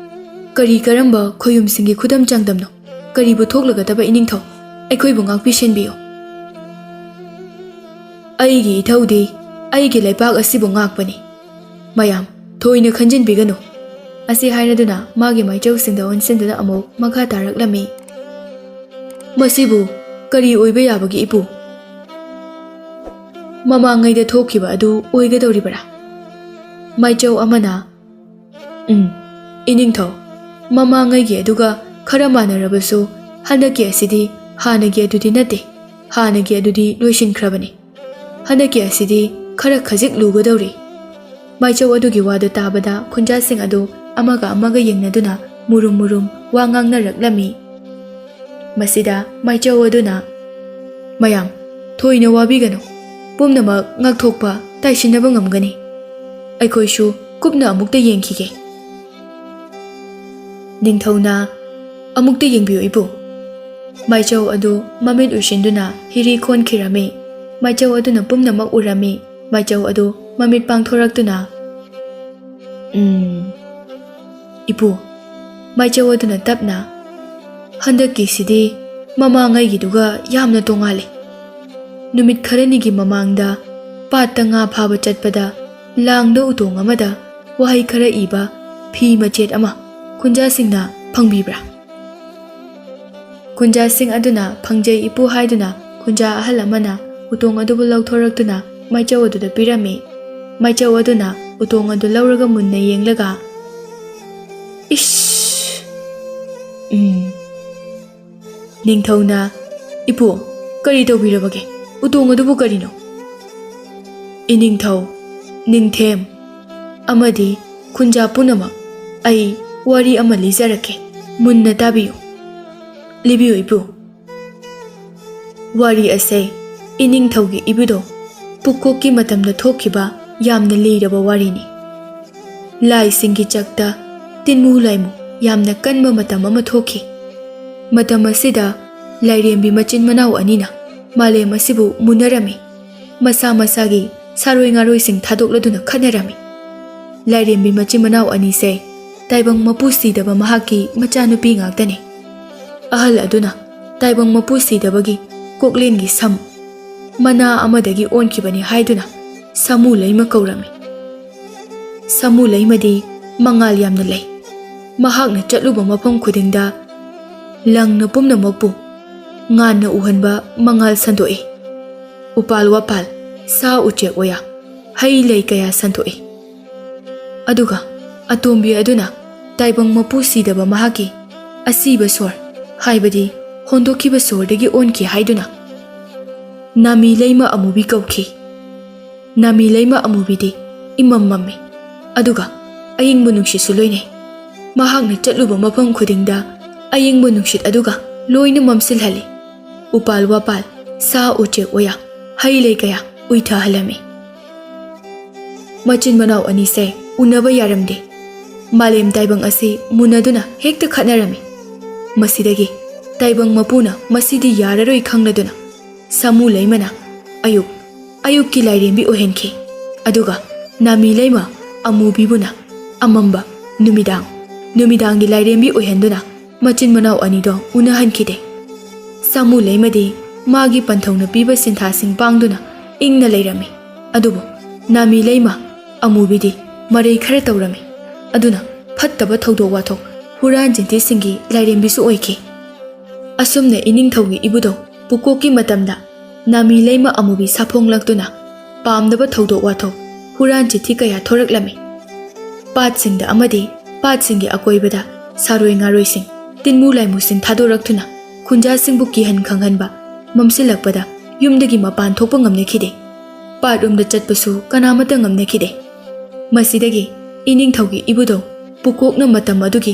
"ꯀꯔꯤ ꯀꯔꯝꯕ ꯈꯣꯌꯨꯝꯁꯤꯡꯒꯤ ꯈꯨꯗꯝ ꯆꯥꯡꯗꯝꯅꯣ? ꯀꯔꯤꯕꯨ ꯊꯣꯛꯂꯒꯗꯕ, ꯏꯅꯤꯡꯊꯧ? ꯑꯩꯈꯣꯏꯕꯨ ꯉꯥꯛꯄꯤꯁꯦꯟꯕꯤꯌꯨ꯫" "ꯑꯩꯒꯤ ꯏꯊꯧꯗꯤ ꯑꯩꯒꯤ ꯂꯩꯄꯥꯛ ꯑꯁꯤꯕꯨ ꯉꯥꯛꯄꯅꯤ꯫ ꯃꯌꯥꯝ ꯊꯣꯏꯅ ꯈꯟꯖꯤꯟꯕꯤꯒꯅꯨ꯫ ꯑꯁꯤ ꯍꯥꯏꯔꯗꯨꯅ ꯃꯥꯒꯤ ꯃꯥꯏꯆꯧꯁꯤꯡꯗ ꯑꯣꯟꯁꯤꯟꯗꯨꯅ ꯑꯃꯨꯛ ꯃꯈꯥ ꯇꯥꯔꯛꯂꯝꯃꯤ꯫ "ꯃꯁꯤꯕꯨ ꯀꯔꯤ ꯑꯣꯏꯕ ꯌꯥꯕꯒꯦ, ꯏꯄꯨ? ꯃꯃꯥꯡꯉꯩꯗ ꯊꯣꯛꯈꯤꯕ ꯑꯗꯨ ꯑꯣꯏꯒꯗꯧꯔꯤꯕꯔꯥ?" ꯃꯥꯏꯆꯧ ꯑꯃꯅ, "ꯎꯝ, ꯏꯅꯤꯡꯊꯧ, ꯃꯃꯥꯡꯉꯩꯒꯤ ꯑꯗꯨꯒ ꯈꯔ ꯃꯥꯟꯅꯔꯕꯁꯨ, ꯍꯟꯗꯛꯀꯤ ꯑꯁꯤꯗꯤ ꯍꯥꯟꯅꯒꯤ ꯑꯗꯨꯗꯤ ꯅꯠꯇꯦ꯫ ꯍꯥꯟꯅꯒꯤ ꯑꯗꯨꯗꯤ ꯂꯣꯏꯁꯤꯟꯈ꯭ꯔꯕꯅꯤ꯫ ꯍꯟꯗꯛꯀꯤ ꯑꯁꯤꯗꯤ ꯈꯔ ꯈꯖꯤꯛ ꯂꯨꯒꯗꯧꯔꯤ꯫" ꯃꯥꯏꯆꯧ ꯑꯗꯨꯒꯤ ꯋꯥꯗꯨ ꯇꯥꯕꯗ ꯈꯨꯟꯖꯥꯁꯤꯡ ꯑꯗꯨ ꯑꯃꯒ ꯑꯃꯒ ꯌꯦꯡꯅꯗꯨꯅ ꯃꯨꯔꯨꯝ ꯃꯨꯔꯨꯝ ꯋꯥ ꯉꯥꯡꯅꯔꯛꯂꯝꯃꯤ꯫ ꯃꯁꯤꯗ ꯃꯥꯏꯆꯧ ꯑꯗꯨꯅ, "ꯃꯌꯥꯝ, ꯊꯣꯏꯅ ꯋꯥꯕꯤꯒꯅꯨ꯫ ꯄꯨꯝꯅꯃꯛ ꯉꯥꯛꯊꯣꯛꯄ, ꯇꯥꯏꯁꯤꯟꯅꯕ ꯉꯝꯒꯅꯤ꯫ ꯑꯩꯈꯣꯏꯁꯨ ꯀꯨꯞꯅ ꯑꯃꯨꯛꯇ ꯌꯦꯡꯈꯤꯒꯦ꯫" ꯅꯤꯡꯊꯧꯅ, "ꯑꯃꯨꯛꯇ ꯌꯦꯡꯕꯤꯌꯨ, ꯏꯄꯨ꯫" ꯃꯥꯏꯆꯧ ꯑꯗꯨ ꯃꯃꯤꯠ ꯎꯏꯁꯤꯟꯗꯨꯅ ꯍꯤꯔꯤ ꯈꯣꯟꯈꯤꯔꯝꯃꯤ꯫ ꯃꯥꯏꯆꯧ ꯑꯗꯨꯅ ꯄꯨꯝꯅꯃꯛ ꯎꯔꯝꯃꯤ꯫ ꯃꯥꯏꯆꯧ ꯑꯗꯨ ꯃꯃꯤꯠ ꯄꯥꯡꯊꯣꯔꯛꯇꯨꯅ, "ꯎꯝ, ꯏꯄꯨ꯫" ꯃꯥꯏꯆꯧ ꯑꯗꯨꯅ ꯇꯞꯅ, "ꯍꯟꯗꯛꯀꯤꯁꯤꯗꯤ ꯃꯃꯥꯡꯉꯩꯒꯤꯗꯨꯒ ꯌꯥꯝꯅ ꯇꯣꯉꯥꯜꯂꯤ꯫ ꯅꯨꯃꯤꯠ ꯈꯔꯅꯤꯒꯤ ꯃꯃꯥꯡꯗ ꯄꯥꯠꯇ ꯉꯥ ꯐꯥꯕ ꯆꯠꯄꯗ ꯂꯥꯡꯗ ꯎꯇꯣꯡ ꯑꯃꯗ ꯋꯥꯍꯩ ꯈꯔ ꯏꯕ ꯐꯤ ꯃꯆꯦꯠ ꯑꯃ ꯈꯨꯟꯖꯥꯁꯤꯡꯅ ꯐꯪꯕꯤꯕ꯭ꯔꯥ?" ꯈꯨꯟꯖꯥꯁꯤꯡ ꯑꯗꯨꯅ, "ꯐꯪꯖꯩ, ꯏꯄꯨ" ꯍꯥꯏꯗꯨꯅ ꯈꯨꯟꯖꯥ ꯑꯍꯜ ꯑꯃꯅ ꯎꯇꯣꯡ ꯑꯗꯨꯕꯨ ꯂꯧꯊꯣꯔꯛꯇꯨꯅ ꯃꯥꯏꯆꯧ ꯑꯗꯨꯗ ꯄꯤꯔꯝꯃꯤ꯫ ꯃꯥꯏꯆꯧ ꯑꯗꯨꯅ ꯎꯇꯣꯡ ꯑꯗꯨ ꯂꯧꯔꯒ ꯃꯨꯟꯅ ꯌꯦꯡꯂꯒ, "ꯏꯁ! ꯎꯝ꯫" ꯅꯤꯡꯊꯧꯅ, "ꯏꯄꯨ, ꯀꯔꯤ ꯇꯧꯕꯤꯔꯕꯒꯦ? ꯎꯇꯣꯡ ꯑꯗꯨꯕꯨ ꯀꯔꯤꯅꯣ?" "ꯏꯅꯤꯡꯊꯧ, ꯅꯤꯡꯊꯦꯝ ꯑꯃꯗꯤ ꯈꯨꯟꯖꯥ ꯄꯨꯝꯅꯃꯛ, ꯑꯩ ꯋꯥꯔꯤ ꯑꯃ ꯂꯤꯖꯔꯛꯀꯦ, ꯃꯨꯟꯅ ꯇꯥꯕꯤꯌꯨ꯫" "ꯂꯤꯕꯤꯌꯨ, ꯏꯄꯨ꯫" ꯋꯥꯔꯤ ꯑꯁꯦ ꯏꯅꯤꯡꯊꯧꯒꯤ ꯏꯕꯨꯙꯧ ꯄꯨꯀꯣꯛꯀꯤ ꯃꯇꯝꯗ ꯊꯣꯛꯈꯤꯕ ꯌꯥꯝꯅ ꯂꯤꯔꯕ ꯋꯥꯔꯤꯅꯤ꯫ ꯂꯥꯏꯁꯤꯡꯒꯤ ꯆꯛꯇ ꯇꯤꯟꯃꯨ ꯂꯥꯏꯃꯨ ꯌꯥꯝꯅ ꯀꯟꯕ ꯃꯇꯝ ꯑꯃ ꯊꯣꯛꯈꯤ꯫ ꯃꯇꯝ ꯑꯁꯤꯗ ꯂꯥꯏꯔꯦꯝꯕꯤ ꯃꯆꯤꯟ ꯃꯅꯥꯎ ꯑꯅꯤꯅ ꯃꯥꯂꯦꯝ ꯑꯁꯤꯕꯨ ꯃꯨꯟꯅꯔꯝꯃꯤ꯫ ꯃꯁꯥ ꯃꯁꯥꯒꯤ ꯁꯥꯔꯣꯏ ꯉꯥꯔꯣꯏꯁꯤꯡ ꯊꯥꯗꯣꯛꯂꯗꯨꯅ ꯈꯠꯅꯔꯝꯃꯤ꯫ ꯂꯥꯏꯔꯦꯝꯕꯤ ꯃꯆꯤꯟ ꯃꯅꯥꯎ ꯑꯅꯤꯁꯦ ꯇꯥꯏꯕꯪ ꯃꯄꯨ ꯁꯤꯗꯕ ꯃꯍꯥꯛꯀꯤ ꯃꯆꯥꯅꯨꯄꯤ ꯉꯥꯛꯇꯅꯤ꯫ ꯑꯍꯜ ꯑꯗꯨꯅ ꯇꯥꯏꯕꯪ ꯃꯄꯨ ꯁꯤꯗꯕꯒꯤ ꯀꯣꯛꯂꯦꯟꯒꯤ ꯁꯝ ꯃꯅꯥ ꯑꯃꯗꯒꯤ ꯑꯣꯟꯈꯤꯕꯅꯤ ꯍꯥꯏꯗꯨꯅ ꯁꯥꯃꯨ ꯂꯩꯃ ꯀꯧꯔꯝꯃꯤ꯫ ꯁꯥꯃꯨ ꯂꯩꯃꯗꯤ ꯃꯉꯥꯜ ꯌꯥꯝꯅ ꯂꯩ꯫ ꯃꯍꯥꯛꯅ ꯆꯠꯂꯨꯕ ꯃꯐꯝ ꯈꯨꯗꯤꯡꯗ ꯂꯪꯅ ꯄꯨꯝꯅꯃꯛꯄꯨ ꯉꯥꯟꯅ ꯎꯍꯟꯕ ꯃꯉꯥꯜ ꯁꯟꯗꯣꯛꯏ꯫ ꯎꯄꯥꯜ ꯋꯥꯄꯥꯜ, ꯁꯥ ꯎꯆꯦꯛ ꯋꯥꯌꯥ, ꯍꯩ ꯂꯩ ꯀꯌꯥ ꯁꯟꯗꯣꯛꯏ꯫ ꯑꯗꯨꯒ ꯑꯇꯣꯝꯕꯤ ꯑꯗꯨꯅ ꯇꯥꯏꯕꯪ ꯃꯄꯨ ꯁꯤꯗꯕ ꯃꯍꯥꯛꯀꯤ ꯑꯁꯤꯕ ꯁꯣꯔ, ꯍꯥꯏꯕꯗꯤ ꯍꯣꯟꯗꯣꯛꯈꯤꯕ ꯁꯣꯔꯗꯒꯤ ꯑꯣꯟꯈꯤ ꯍꯥꯏꯗꯨꯅ ꯅꯥꯃꯤ ꯂꯩꯃ ꯑꯃꯨꯕꯤ ꯀꯧꯈꯤ꯫ ꯅꯥꯃꯤ ꯂꯩꯃ ꯑꯃꯨꯕꯤꯗꯤ ꯏꯃꯝ ꯃꯝꯃꯤ, ꯑꯗꯨꯒ ꯑꯏꯪꯕ ꯅꯨꯡꯁꯤꯠꯁꯨ ꯂꯣꯏꯅꯩ꯫ ꯃꯍꯥꯛꯅ ꯆꯠꯂꯨꯕ ꯃꯐꯝ ꯈꯨꯗꯤꯡꯗ ꯑꯏꯪꯕ ꯅꯨꯡꯁꯤꯠ ꯑꯗꯨꯒ ꯂꯣꯏꯅ ꯃꯝꯁꯤꯜꯍꯜꯂꯤ꯫ ꯎꯄꯥꯜ ꯋꯥꯄꯥꯜ, ꯁꯥ ꯎꯆꯦꯛ ꯋꯥꯌꯥ, ꯍꯩ ꯂꯩ ꯀꯌꯥ ꯎꯏꯊꯍꯜꯂꯝꯃꯤ꯫ ꯃꯆꯤꯟ ꯃꯅꯥꯎ ꯑꯅꯤꯁꯦ ꯎꯅꯕ ꯌꯥꯔꯝꯗꯦ꯫ ꯃꯥꯂꯦꯝ ꯇꯥꯏꯕꯪ ꯑꯁꯤ ꯃꯨꯟꯅꯗꯨꯅ ꯍꯦꯛꯇ ꯈꯠꯅꯔꯝꯃꯤ꯫ ꯃꯁꯤꯗꯒꯤ ꯇꯥꯏꯕꯪ ꯃꯄꯨꯅ ꯃꯁꯤꯗꯤ ꯌꯥꯔꯔꯣꯏ ꯈꯪꯂꯗꯨꯅ ꯁꯥꯃꯨ ꯂꯩꯃꯅ ꯑꯌꯨꯛ, ꯑꯌꯨꯛꯀꯤ ꯂꯥꯏꯔꯦꯝꯕꯤ ꯑꯣꯏꯍꯟꯈꯤ꯫ ꯑꯗꯨꯒ ꯅꯥꯃꯤ ꯂꯩꯃ ꯑꯃꯨꯕꯤꯕꯨꯅ ꯑꯃꯝꯕ, ꯅꯨꯃꯤꯗꯥꯡ, ꯅꯨꯃꯤꯗꯥꯡꯒꯤ ꯂꯥꯏꯔꯦꯝꯕꯤ ꯑꯣꯏꯍꯟꯗꯨꯅ ꯃꯆꯤꯟ ꯃꯅꯥꯎ ꯑꯅꯤꯗꯣ ꯎꯅꯍꯟꯈꯤꯗꯦ꯫ ꯁꯥꯃꯨ ꯂꯩꯃꯗꯤ ꯃꯥꯒꯤ ꯄꯟꯊꯧꯅ ꯄꯤꯕ ꯁꯤꯟꯊꯥꯁꯤꯡ ꯄꯥꯡꯗꯨꯅ ꯏꯪꯅ ꯂꯩꯔꯝꯃꯤ꯫ ꯑꯗꯨꯕꯨ ꯅꯥꯃꯤ ꯂꯩꯃ ꯑꯃꯨꯕꯤꯗꯤ ꯃꯔꯩ ꯈꯔ ꯇꯧꯔꯝꯃꯤ꯫ ꯑꯗꯨꯅ ꯐꯠꯇꯕ ꯊꯧꯗꯣꯛ ꯋꯥꯊꯣꯛ, ꯍꯨꯔꯥꯟ ꯆꯤꯟꯊꯤꯁꯤꯡꯒꯤ ꯂꯥꯏꯔꯦꯝꯕꯤꯁꯨ ꯑꯣꯏꯈꯤ꯫ ꯑꯁꯨꯝꯅ ꯏꯅꯤꯡꯊꯧꯒꯤ ꯏꯕꯨꯙꯧ ꯄꯨꯀꯣꯛꯀꯤ ꯃꯇꯝꯗ ꯅꯥꯃꯤ ꯂꯩꯃ ꯑꯃꯨꯕꯤ ꯁꯥꯐꯣꯡꯂꯛꯇꯨꯅ ꯄꯥꯝꯗꯕ ꯊꯧꯗꯣꯛ ꯋꯥꯊꯣꯛ, ꯍꯨꯔꯥꯟ ꯆꯤꯊꯤ ꯀꯌꯥ ꯊꯣꯔꯛꯂꯝꯃꯤ꯫ ꯄꯥꯠꯁꯤꯡꯗ ꯑꯃꯗꯤ ꯄꯥꯠꯁꯤꯡꯒꯤ ꯑꯀꯣꯏꯕꯗ ꯁꯥꯔꯣꯏ ꯉꯥꯔꯣꯏꯁꯤꯡ, ꯇꯤꯟꯃꯨ ꯂꯥꯏꯃꯨꯁꯤꯡ ꯊꯥꯗꯣꯔꯛꯇꯨꯅ ꯈꯨꯟꯖꯥꯁꯤꯡꯕꯨ ꯀꯤꯍꯟ ꯈꯪꯍꯟꯕ ꯃꯝꯁꯤꯜꯂꯛꯄꯗ ꯌꯨꯝꯗꯒꯤ ꯃꯄꯥꯟ ꯊꯣꯛꯄ ꯉꯝꯅꯈꯤꯗꯦ꯫ ꯄꯥꯠꯂꯣꯝꯗ ꯆꯠꯄꯁꯨ ꯀꯅꯥꯃꯠꯇ ꯉꯝꯅꯈꯤꯗꯦ꯫ ꯃꯁꯤꯗꯒꯤ ꯏꯅꯤꯡꯊꯧꯒꯤ ꯏꯕꯨꯙꯧ ꯄꯨꯀꯣꯛꯅ ꯃꯇꯝ ꯑꯗꯨꯒꯤ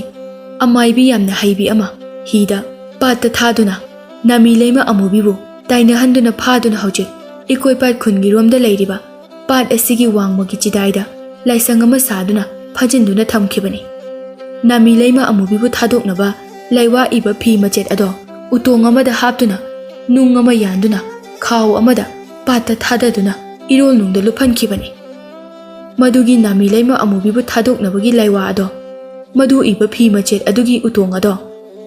ꯑꯃꯥꯏꯕꯤ ꯌꯥꯝꯅ ꯍꯩꯕꯤ ꯑꯃ ꯍꯤꯗ ꯄꯥꯠꯇ ꯊꯥꯗꯨꯅ ꯅꯥꯃꯤ ꯂꯩꯃ ꯑꯃꯨꯕꯤꯕꯨ ꯇꯥꯏꯅꯍꯟꯗꯨꯅ ꯐꯥꯗꯨꯅ ꯍꯧꯖꯤꯛ ꯏꯀꯣꯏꯄꯥꯠ ꯈꯨꯟꯒꯤꯔꯣꯝꯗ ꯂꯩꯔꯤꯕ ꯄꯥꯠ ꯑꯁꯤꯒꯤ ꯋꯥꯡꯃꯒꯤ ꯆꯤꯗꯥꯏꯗ ꯂꯥꯏꯁꯪ ꯑꯃ ꯁꯥꯗꯨꯅ ꯐꯥꯖꯤꯟꯗꯨꯅ ꯊꯝꯈꯤꯕꯅꯤ꯫ ꯅꯥꯃꯤ ꯂꯩꯃ ꯑꯃꯨꯕꯤꯕꯨ ꯊꯥꯗꯣꯛꯅꯕ ꯂꯩꯋꯥ ꯏꯕ ꯐꯤ ꯃꯆꯦꯠ ꯑꯗꯣ ꯎꯇꯣꯡ ꯑꯃꯗ ꯍꯥꯞꯇꯨꯅ ꯅꯨꯡ ꯑꯃ ꯌꯥꯟꯗꯨꯅ ꯈꯥꯎ ꯑꯃꯗ ꯄꯥꯠꯇ ꯊꯥꯗꯗꯨꯅ ꯏꯔꯣꯜꯅꯨꯡꯗ ꯂꯨꯞꯍꯟꯈꯤꯕꯅꯤ꯫ ꯃꯗꯨꯒꯤ ꯅꯥꯃꯤ ꯂꯩꯃ ꯑꯃꯨꯕꯤꯕꯨ ꯊꯥꯗꯣꯛꯅꯕꯒꯤ ꯂꯩꯋꯥ ꯑꯗꯣ, ꯃꯗꯨ ꯏꯕ ꯐꯤ ꯃꯆꯦꯠ ꯑꯗꯨꯒꯤ ꯎꯇꯣꯡ ꯑꯗꯣ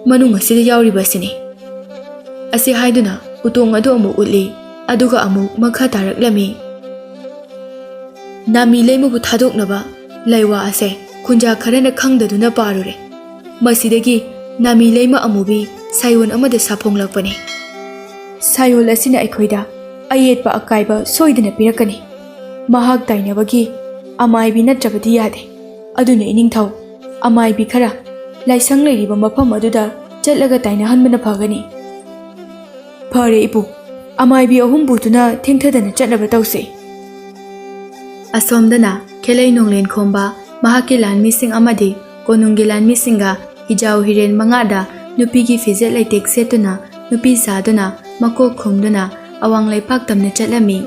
ꯃꯅꯨꯡ ꯑꯁꯤꯗ ꯌꯥꯎꯔꯤꯕ ꯑꯁꯤꯅꯤ꯫ ꯑꯁꯤ ꯍꯥꯏꯗꯨꯅ ꯎꯇꯣꯡ ꯑꯗꯨ ꯑꯃꯨꯛ ꯎꯠꯂꯤ, ꯑꯗꯨꯒ ꯑꯃꯨꯛ ꯃꯈꯥ ꯇꯥꯔꯛꯂꯝꯃꯤ꯫ ꯅꯥꯃꯤ ꯂꯩꯃꯕꯨ ꯊꯥꯗꯣꯛꯅꯕ ꯂꯩꯋꯥ ꯑꯁꯦ ꯈꯨꯟꯖꯥ ꯈꯔꯅ ꯈꯪꯗꯗꯨꯅ ꯄꯥꯔꯨꯔꯦ꯫ ꯃꯁꯤꯗꯒꯤ ꯅꯥꯃꯤ ꯂꯩꯃ ꯑꯃꯨꯕꯤ ꯁꯥꯏꯑꯣꯟ ꯑꯃꯗ ꯁꯥꯐꯣꯡꯂꯛꯄꯅꯤ꯫ ꯁꯥꯏꯑꯣꯟ ꯑꯁꯤꯅ ꯑꯩꯈꯣꯏꯗ ꯑꯌꯦꯠꯄ ꯑꯀꯥꯏꯕ ꯁꯣꯏꯗꯅ ꯄꯤꯔꯛꯀꯅꯤ꯫ ꯃꯍꯥꯛ ꯇꯥꯏꯅꯕꯒꯤ ꯑꯃꯥꯏꯕꯤ ꯅꯠꯇ꯭ꯔꯕꯗꯤ ꯌꯥꯗꯦ꯫ ꯑꯗꯨꯅ ꯏꯅꯤꯡꯊꯧ, ꯑꯃꯥꯏꯕꯤ ꯈꯔ ꯂꯥꯏꯁꯪ ꯂꯩꯔꯤꯕ ꯃꯐꯝ ꯑꯗꯨꯗ ꯆꯠꯂꯒ ꯇꯥꯏꯅꯍꯟꯕꯅ ꯐꯒꯅꯤ꯫ ꯐꯔꯦ ꯏꯄꯨ, ꯑꯃꯥꯏꯕꯤ ꯑꯍꯨꯝ ꯄꯨꯗꯨꯅ ꯊꯦꯡꯊꯗꯅ ꯆꯠꯅꯕ ꯇꯧꯁꯤ꯫ ꯑꯁꯣꯝꯗꯅ ꯈꯦꯂꯩ ꯅꯣꯡꯂꯦꯟ ꯈꯣꯝꯕ ꯃꯍꯥꯛꯀꯤ ꯂꯥꯟꯃꯤꯁꯤꯡ ꯑꯃꯗꯤ ꯀꯣꯅꯨꯡꯒꯤ ꯂꯥꯟꯃꯤꯁꯤꯡꯒ ꯍꯤꯖꯥꯎ ꯍꯤꯔꯦꯟ ꯃꯉꯥꯗ ꯅꯨꯄꯤꯒꯤ ꯐꯤꯖꯦꯠ ꯂꯩꯇꯦꯛ ꯁꯦꯠꯇꯨꯅ, ꯅꯨꯄꯤ ꯁꯥꯗꯨꯅ, ꯃꯀꯣꯛ ꯈꯨꯝꯗꯨꯅ ꯑꯋꯥꯡ ꯂꯩꯄꯥꯛ ꯇꯝꯅ ꯆꯠꯂꯝꯃꯤ꯫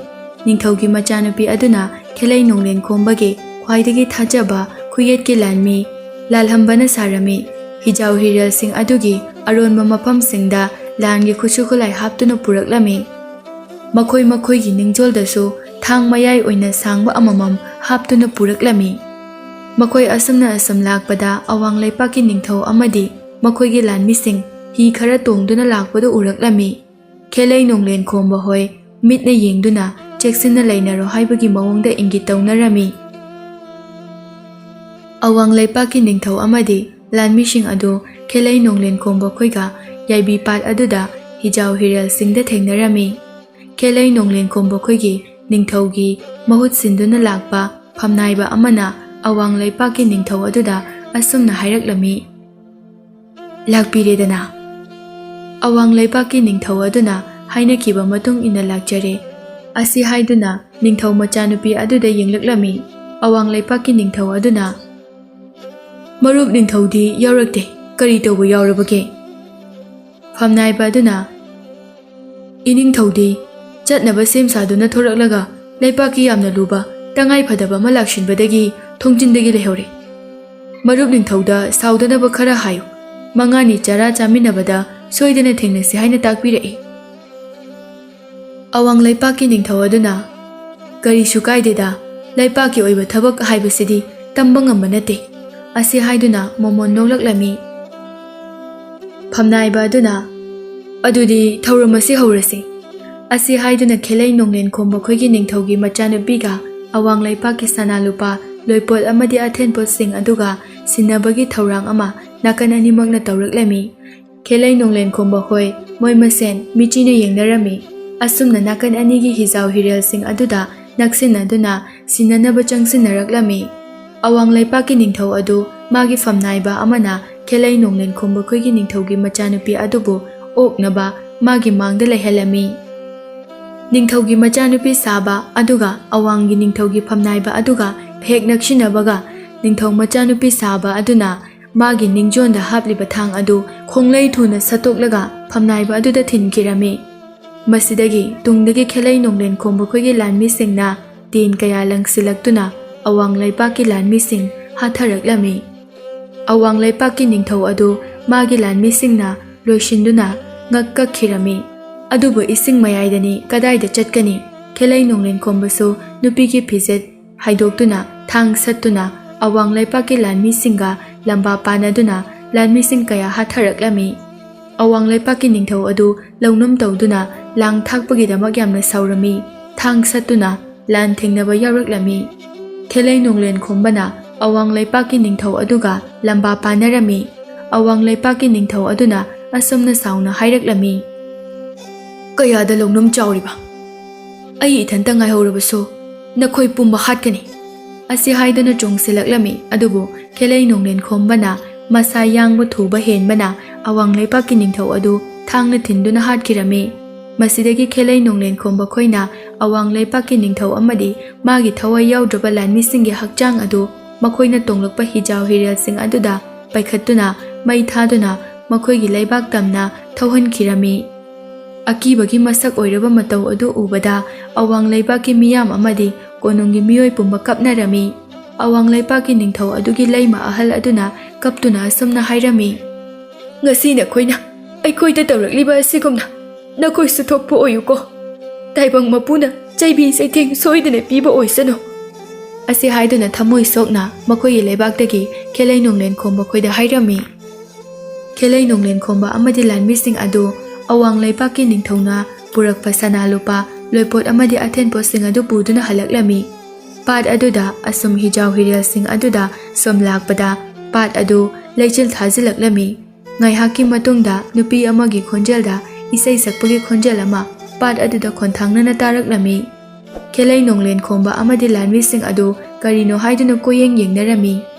ꯅꯤꯡꯊꯧꯒꯤ ꯃꯆꯥꯅꯨꯄꯤ ꯑꯗꯨꯅ ꯈꯦꯂꯩ ꯅꯣꯡꯂꯦꯟ ꯈꯣꯝꯕꯒꯤ ꯈ꯭ꯋꯥꯏꯗꯒꯤ ꯊꯥꯖꯕ ꯈꯨꯌꯦꯠꯀꯤ ꯂꯥꯟꯃꯤ ꯂꯥꯜꯍꯝꯕꯅ ꯁꯥꯔꯝꯃꯤ꯫ ꯍꯤꯖꯥꯎ ꯍꯤꯔꯦꯜꯁꯤꯡ ꯑꯗꯨꯒꯤ ꯑꯔꯣꯟꯕ ꯃꯐꯝꯁꯤꯡꯗ ꯂꯥꯟꯒꯤ ꯈꯨꯠꯁꯨ ꯈꯨꯠꯂꯥꯏ ꯍꯥꯞꯇꯨꯅ ꯄꯨꯔꯛꯂꯝꯃꯤ꯫ ꯃꯈꯣꯏ ꯃꯈꯣꯏꯒꯤ ꯅꯤꯡꯖꯣꯜꯗꯁꯨ ꯊꯥꯡ ꯃꯌꯥꯏ ꯑꯣꯏꯅ ꯁꯥꯡꯕ ꯑꯃꯃꯝ ꯍꯥꯞꯇꯨꯅ ꯄꯨꯔꯛꯂꯝꯃꯤ꯫ ꯃꯈꯣꯏ ꯑꯁꯨꯝꯅ ꯑꯁꯨꯝ ꯂꯥꯛꯄꯗ ꯑꯋꯥꯡ ꯂꯩꯄꯥꯛꯀꯤ ꯅꯤꯡꯊꯧ ꯑꯃꯗꯤ ꯃꯈꯣꯏꯒꯤ ꯂꯥꯟꯃꯤꯁꯤꯡ ꯍꯤ ꯈꯔ ꯇꯣꯡꯗꯨꯅ ꯂꯥꯛꯄꯗꯨ ꯎꯔꯛꯂꯝꯃꯤ꯫ ꯈꯦꯂꯩ ꯅꯣꯡꯂꯦꯟ ꯈꯣꯝꯕ ꯍꯣꯏ ꯃꯤꯠꯅ ꯌꯦꯡꯗꯨꯅ ꯆꯦꯛꯁꯤꯟꯅ ꯂꯩꯅꯔꯣ ꯍꯥꯏꯕꯒꯤ ꯃꯑꯣꯡꯗ ꯏꯪꯒꯤꯠ ꯇꯧꯅꯔꯝꯃꯤ꯫ ꯑꯋꯥꯡ ꯂꯩꯄꯥꯛꯀꯤ ꯅꯤꯡꯊꯧ ꯑꯃꯗꯤ ꯂꯥꯟꯃꯤꯁꯤꯡ ꯑꯗꯨ ꯈꯦꯂꯩ ꯅꯣꯡꯂꯦꯟ ꯈꯣꯝꯕ ꯈꯣꯏꯒ ꯌꯥꯏꯕꯤ ꯄꯥꯠ ꯑꯗꯨꯗ ꯍꯤꯖꯥꯎ ꯍꯤꯔꯦꯜꯁꯤꯡꯗ ꯊꯦꯡꯅꯔꯝꯃꯤ꯫ ꯈꯦꯂꯩ ꯅꯣꯡꯂꯦꯟ ꯈꯣꯝꯕ ꯈꯣꯏꯒꯤ ꯅꯤꯡꯊꯧꯒꯤ ꯃꯍꯨꯠ ꯁꯤꯟꯗꯨꯅ ꯂꯥꯛꯄ ꯐꯝꯅꯥꯏꯕ ꯑꯃꯅ ꯑꯋꯥꯡ ꯂꯩꯄꯥꯛꯀꯤ ꯅꯤꯡꯊꯧ ꯑꯗꯨꯗ ꯑꯁꯨꯝꯅ ꯍꯥꯏꯔꯛꯂꯝꯃꯤ, "ꯂꯥꯛꯄꯤꯔꯦꯗꯅ꯫ ꯑꯋꯥꯡ ꯂꯩꯄꯥꯛꯀꯤ ꯅꯤꯡꯊꯧ ꯑꯗꯨꯅ ꯍꯥꯏꯅꯈꯤꯕ ꯃꯇꯨꯡ ꯏꯟꯅ ꯂꯥꯛꯆꯔꯦ" ꯑꯁꯤ ꯍꯥꯏꯗꯨꯅ ꯅꯤꯡꯊꯧ ꯃꯆꯥꯅꯨꯄꯤ ꯑꯗꯨꯗ ꯌꯦꯡꯂꯛꯂꯝꯃꯤ꯫ ꯑꯋꯥꯡ ꯂꯩꯄꯥꯛꯀꯤ ꯅꯤꯡꯊꯧ ꯑꯗꯨꯅ, "ꯃꯔꯨꯞ ꯅꯤꯡꯊꯧꯗꯤ ꯌꯥꯎꯔꯛꯇꯦ, ꯀꯔꯤ ꯇꯧꯕ ꯌꯥꯎꯔꯕꯒꯦ?" ꯐꯝꯅꯥꯏꯕ ꯑꯗꯨꯅ, "ꯏꯅꯤꯡꯊꯧꯗꯤ ꯆꯠꯅꯕ ꯁꯦꯝ ꯁꯥꯗꯨꯅ ꯊꯣꯔꯛꯂꯒ ꯂꯩꯄꯥꯛꯀꯤ ꯌꯥꯝꯅ ꯂꯨꯕ ꯇꯉꯥꯏ ꯐꯗꯕ ꯑꯃ ꯂꯥꯛꯁꯤꯟꯕꯗꯒꯤ ꯊꯣꯡꯖꯤꯟꯗꯒꯤ ꯂꯩꯍꯧꯔꯦ꯫ ꯃꯔꯨꯞ ꯅꯤꯡꯊꯧꯗ ꯁꯥꯎꯗꯅꯕ ꯈꯔ ꯍꯥꯏꯌꯨ꯫ ꯃꯉꯥꯅꯤ ꯆꯔꯥ ꯆꯥꯃꯤꯟꯅꯕꯗ ꯁꯣꯏꯗꯅ ꯊꯦꯡꯅꯁꯤ ꯍꯥꯏꯅ ꯇꯥꯛꯄꯤꯔꯛꯏ"꯫ ꯑꯋꯥꯡ ꯂꯩꯄꯥꯛꯀꯤ ꯅꯤꯡꯊꯧ ꯑꯗꯨꯅ, "ꯀꯔꯤꯁꯨ ꯀꯥꯏꯗꯦꯗ, ꯂꯩꯄꯥꯛꯀꯤ ꯑꯣꯏꯕ ꯊꯕꯛ ꯍꯥꯏꯕꯁꯤꯗꯤ ꯇꯝꯕ ꯉꯝꯕ ꯅꯠꯇꯦ" ꯑꯁꯤ ꯍꯥꯏꯗꯨꯅ ꯃꯣꯃꯣꯟ ꯅꯣꯛꯂꯛꯂꯝꯃꯤ꯫ ꯐꯝꯅꯥꯏꯕ ꯑꯗꯨꯅ, "ꯑꯗꯨꯗꯤ ꯊꯧꯔꯝ ꯑꯁꯤ ꯍꯧꯔꯁꯤ" ꯑꯁꯤ ꯍꯥꯏꯗꯨꯅ ꯈꯦꯂꯩ ꯅꯣꯡꯂꯦꯟ ꯈꯣꯝꯕ ꯈꯣꯏꯒꯤ ꯅꯤꯡꯊꯧꯒꯤ ꯃꯆꯥꯅꯨꯄꯤꯒ ꯑꯋꯥꯡ ꯂꯩꯄꯥꯛꯀꯤ ꯁꯅꯥ ꯂꯨꯄꯥ ꯂꯣꯏꯄꯣꯠ ꯑꯃꯗꯤ ꯑꯊꯦꯟꯄꯣꯠꯁꯤꯡ ꯑꯗꯨꯒ ꯁꯤꯟꯅꯕꯒꯤ ꯊꯧꯔꯥꯡ ꯑꯃ ꯅꯥꯀꯟ ꯑꯅꯤꯃꯛꯅ ꯇꯧꯔꯛꯂꯝꯃꯤ꯫ ꯈꯦꯂꯩ ꯅꯣꯡꯂꯦꯟ ꯈꯣꯝꯕ ꯈꯣꯏ ꯃꯣꯏ ꯃꯁꯦꯟ ꯃꯤꯆꯤꯅ ꯌꯦꯡꯅꯔꯝꯃꯤ꯫ ꯑꯁꯨꯝꯅ ꯅꯥꯀꯟ ꯑꯅꯤꯒꯤ ꯍꯤꯖꯥꯎ ꯍꯤꯔꯦꯜꯁꯤꯡ ꯑꯗꯨꯗ ꯅꯛꯁꯤꯟꯅꯗꯨꯅ ꯁꯤꯟꯅꯅꯕ ꯆꯪꯁꯤꯟꯅꯔꯛꯂꯝꯃꯤ꯫ ꯑꯋꯥꯡ ꯂꯩꯄꯥꯛꯀꯤ ꯅꯤꯡꯊꯧ ꯑꯗꯨ ꯃꯥꯒꯤ ꯐꯝꯅꯥꯏꯕ ꯑꯃꯅ ꯈꯦꯂꯩ ꯅꯣꯡꯂꯦꯟ ꯈꯣꯝꯕ ꯈꯣꯏꯒꯤ ꯅꯤꯡꯊꯧꯒꯤ ꯃꯆꯥꯅꯨꯄꯤ ꯑꯗꯨꯕꯨ ꯑꯣꯛꯅꯕ ꯃꯥꯒꯤ ꯃꯥꯡꯗ ꯂꯩꯍꯜꯂꯝꯃꯤ꯫ ꯅꯤꯡꯊꯧꯒꯤ ꯃꯆꯥꯅꯨꯄꯤ ꯁꯥꯕ ꯑꯗꯨꯒ ꯑꯋꯥꯡꯒꯤ ꯅꯤꯡꯊꯧꯒꯤ ꯐꯝꯅꯥꯏꯕ ꯑꯗꯨꯒ ꯍꯦꯛ ꯅꯛꯁꯤꯟꯅꯕꯒ, ꯅꯤꯡꯊꯧ ꯃꯆꯥꯅꯨꯄꯤ ꯁꯥꯕ ꯑꯗꯨꯅ ꯃꯥꯒꯤ ꯅꯤꯡꯖꯣꯟꯗ ꯍꯥꯞꯂꯤꯕ ꯊꯥꯡ ꯑꯗꯨ ꯈꯣꯡꯂꯩ ꯊꯨꯅ ꯁꯠꯇꯣꯛꯂꯒ ꯐꯝꯅꯥꯏꯕ ꯑꯗꯨꯗ ꯊꯤꯟꯈꯤꯔꯝꯃꯤ꯫ ꯃꯁꯤꯗꯒꯤ ꯇꯨꯡꯗꯒꯤ ꯈꯦꯂꯩ ꯅꯣꯡꯂꯦꯟ ꯈꯣꯝꯕ ꯈꯣꯏꯒꯤ ꯂꯥꯟꯃꯤꯁꯤꯡꯅ ꯇꯦꯟ ꯀꯌꯥ ꯂꯪꯁꯤꯜꯂꯛꯇꯨꯅ ꯑꯋꯥꯡ ꯂꯩꯄꯥꯛꯀꯤ ꯂꯥꯟꯃꯤꯁꯤꯡ ꯍꯥꯠꯊꯔꯛꯂꯝꯃꯤ꯫ ꯑꯋꯥꯡ ꯂꯩꯄꯥꯛꯀꯤ ꯅꯤꯡꯊꯧ ꯑꯗꯨ ꯃꯥꯒꯤ ꯂꯥꯟꯃꯤꯁꯤꯡꯅ ꯂꯣꯏꯁꯤꯟꯗꯨꯅ ꯉꯛ ꯀꯛꯈꯤꯔꯝꯃꯤ꯫ ꯑꯗꯨꯕꯨ ꯏꯁꯤꯡ ꯃꯌꯥꯏꯗꯅꯤ ꯀꯗꯥꯏꯗ ꯆꯠꯀꯅꯤ? ꯈꯦꯂꯩ ꯅꯣꯡꯂꯦꯟ ꯈꯣꯝꯕꯁꯨ ꯅꯨꯄꯤꯒꯤ ꯐꯤꯖꯦꯠ ꯍꯥꯏꯗꯣꯛꯇꯨꯅ ꯊꯥꯡ ꯁꯠꯇꯨꯅ ꯑꯋꯥꯡ ꯂꯩꯄꯥꯛꯀꯤ ꯂꯥꯟꯃꯤꯁꯤꯡꯒ ꯂꯝꯕꯥ ꯄꯥꯅꯗꯨꯅ ꯂꯥꯟꯃꯤꯁꯤꯡ ꯀꯌꯥ ꯍꯥꯠꯊꯔꯛꯂꯝꯃꯤ꯫ ꯑꯋꯥꯡ ꯂꯩꯄꯥꯛꯀꯤ ꯅꯤꯡꯊꯧ ꯑꯗꯨ ꯂꯧꯅꯝ ꯇꯧꯗꯨꯅ ꯂꯥꯡ ꯊꯥꯛꯄꯒꯤꯗꯃꯛ ꯌꯥꯝꯅ ꯁꯥꯎꯔꯝꯃꯤ꯫ ꯊꯥꯡ ꯁꯠꯇꯨꯅ ꯂꯥꯟ ꯊꯦꯡꯅꯕ ꯌꯥꯎꯔꯛꯂꯝꯃꯤ꯫ ꯈꯦꯂꯩ ꯅꯣꯡꯂꯦꯟ ꯈꯣꯝꯕꯅ ꯑꯋꯥꯡ ꯂꯩꯄꯥꯛꯀꯤ ꯅꯤꯡꯊꯧ ꯑꯗꯨꯒ ꯂꯝꯕꯥ ꯄꯥꯅꯔꯝꯃꯤ꯫ ꯑꯋꯥꯡ ꯂꯩꯄꯥꯛꯀꯤ ꯅꯤꯡꯊꯧ ꯑꯗꯨꯅ ꯑꯁꯨꯝꯅ ꯁꯥꯎꯅ ꯍꯥꯏꯔꯛꯂꯝꯃꯤ, "ꯀꯌꯥꯗ ꯂꯧꯅꯝ ꯆꯥꯎꯔꯤꯕ? ꯑꯩ ꯏꯊꯟꯇ ꯉꯥꯏꯍꯧꯔꯕꯁꯨ ꯅꯈꯣꯏ ꯄꯨꯝꯕ ꯍꯥꯠꯀꯅꯤ"꯫ ꯑꯁꯤ ꯍꯥꯏꯗꯨꯅ ꯆꯣꯡꯁꯤꯜꯂꯛꯂꯝꯃꯤ꯫ ꯑꯗꯨꯕꯨ ꯈꯦꯂꯩ ꯅꯣꯡꯂꯦꯟ ꯈꯣꯝꯕꯅ ꯃꯁꯥ ꯌꯥꯡꯕ ꯊꯨꯕ ꯍꯦꯟꯕꯅ ꯑꯋꯥꯡ ꯂꯩꯄꯥꯛꯀꯤ ꯅꯤꯡꯊꯧ ꯑꯗꯨ ꯊꯥꯡꯅ ꯊꯤꯟꯗꯨꯅ ꯍꯥꯠꯈꯤꯔꯝꯃꯤ꯫ ꯃꯁꯤꯗꯒꯤ ꯈꯦꯂꯩ ꯅꯣꯡꯂꯦꯟ ꯈꯣꯝꯕ ꯈꯣꯏꯅ ꯑꯋꯥꯡ ꯂꯩꯄꯥꯛꯀꯤ ꯅꯤꯡꯊꯧ ꯑꯃꯗꯤ ꯃꯥꯒꯤ ꯊꯋꯥꯏ ꯌꯥꯎꯗ꯭ꯔꯕ ꯂꯥꯟꯃꯤꯁꯤꯡꯒꯤ ꯍꯛꯆꯥꯡ ꯑꯗꯨ ꯃꯈꯣꯏꯅ ꯇꯣꯡꯂꯛꯄ ꯍꯤꯖꯥꯎ ꯍꯤꯔꯦꯜꯁꯤꯡ ꯑꯗꯨꯗ ꯄꯥꯏꯈꯠꯇꯨꯅ ꯃꯩ ꯊꯥꯗꯨꯅ ꯃꯈꯣꯏꯒꯤ ꯂꯩꯕꯥꯛ ꯇꯝꯅ ꯊꯧꯍꯟꯈꯤꯔꯝꯃꯤ꯫ ꯑꯀꯤꯕꯒꯤ ꯃꯁꯛ ꯑꯣꯏꯔꯕ ꯃꯇꯧ ꯑꯗꯨ ꯎꯕꯗ ꯑꯋꯥꯡ ꯂꯩꯕꯥꯛꯀꯤ ꯃꯤꯌꯥꯝ ꯑꯃꯗꯤ ꯀꯣꯅꯨꯡꯒꯤ ꯃꯤꯑꯣꯏ ꯄꯨꯝꯕ ꯀꯞꯅꯔꯝꯃꯤ꯫ ꯑꯋꯥꯡ ꯂꯩꯄꯥꯛꯀꯤ ꯅꯤꯡꯊꯧ ꯑꯗꯨꯒꯤ ꯂꯩꯃ ꯑꯍꯜ ꯑꯗꯨꯅ ꯀꯞꯇꯨꯅ ꯑꯁꯨꯝꯅ ꯍꯥꯏꯔꯝꯃꯤ, "ꯉꯁꯤ ꯅꯈꯣꯏꯅ ꯑꯩꯈꯣꯏꯗ ꯇꯧꯔꯛꯂꯤꯕ ꯑꯁꯤꯒꯨꯝꯅ ꯅꯈꯣꯏꯁꯨ ꯊꯣꯛꯄ ꯑꯣꯏꯌꯨꯀꯣ꯫ ꯇꯥꯏꯕꯪ ꯃꯄꯨꯅ ꯆꯩꯕꯤ ꯆꯩꯊꯦꯡ ꯁꯣꯏꯗꯅ ꯄꯤꯕ ꯑꯣꯏꯁꯅꯨ"꯫ ꯑꯁꯤ ꯍꯥꯏꯗꯨꯅ ꯊꯃꯣꯏ ꯁꯣꯛꯅ ꯃꯈꯣꯏꯒꯤ ꯂꯩꯕꯥꯛꯇꯒꯤ ꯈꯦꯂꯩ ꯅꯣꯡꯂꯦꯟ ꯈꯣꯝꯕ ꯈꯣꯏꯗ ꯍꯥꯏꯔꯝꯃꯤ꯫ ꯈꯦꯂꯩ ꯅꯣꯡꯂꯦꯟ ꯈꯣꯝꯕ ꯑꯃꯗꯤ ꯂꯥꯟꯃꯤꯁꯤꯡ ꯑꯗꯨ ꯑꯋꯥꯡ ꯂꯩꯄꯥꯛꯀꯤ ꯅꯤꯡꯊꯧꯅ ꯄꯨꯔꯛꯄ ꯁꯅꯥ ꯂꯨꯄꯥ, ꯂꯣꯏꯄꯣꯠ ꯑꯃꯗꯤ ꯑꯊꯦꯟꯄꯣꯠꯁꯤꯡ ꯑꯗꯨ ꯄꯨꯗꯨꯅ ꯍꯜꯂꯛꯂꯝꯃꯤ꯫ ꯄꯥꯠ ꯑꯗꯨꯗ ꯑꯁꯨꯝ ꯍꯤꯖꯥꯎ ꯍꯤꯔꯦꯜꯁꯤꯡ ꯑꯗꯨꯗ ꯁꯨꯝ ꯂꯥꯛꯄꯗ ꯄꯥꯠ ꯑꯗꯨ ꯂꯩꯆꯤꯜ ꯊꯥꯖꯤꯜꯂꯛꯂꯝꯃꯤ꯫ ꯉꯥꯏꯍꯥꯛꯀꯤ ꯃꯇꯨꯡꯗ ꯅꯨꯄꯤ ꯑꯃꯒꯤ ꯈꯣꯟꯖꯦꯜꯗ ꯏꯁꯩ ꯁꯛꯄꯒꯤ ꯈꯣꯟꯖꯦꯜ ꯑꯃ ꯄꯥꯠ ꯑꯗꯨꯗ ꯈꯣꯟꯊꯥꯡꯅꯅ ꯇꯥꯔꯛꯂꯝꯃꯤ꯫ ꯈꯦꯂꯩ ꯅꯣꯡꯂꯦꯟ ꯈꯣꯝꯕ ꯑꯃꯗꯤ ꯂꯥꯟꯃꯤꯁꯤꯡ ꯑꯗꯨ ꯀꯔꯤꯅꯣ ꯍꯥꯏꯗꯨꯅ ꯀꯣꯏꯌꯦꯡ ꯌꯦꯡꯅꯔꯝꯃꯤ꯫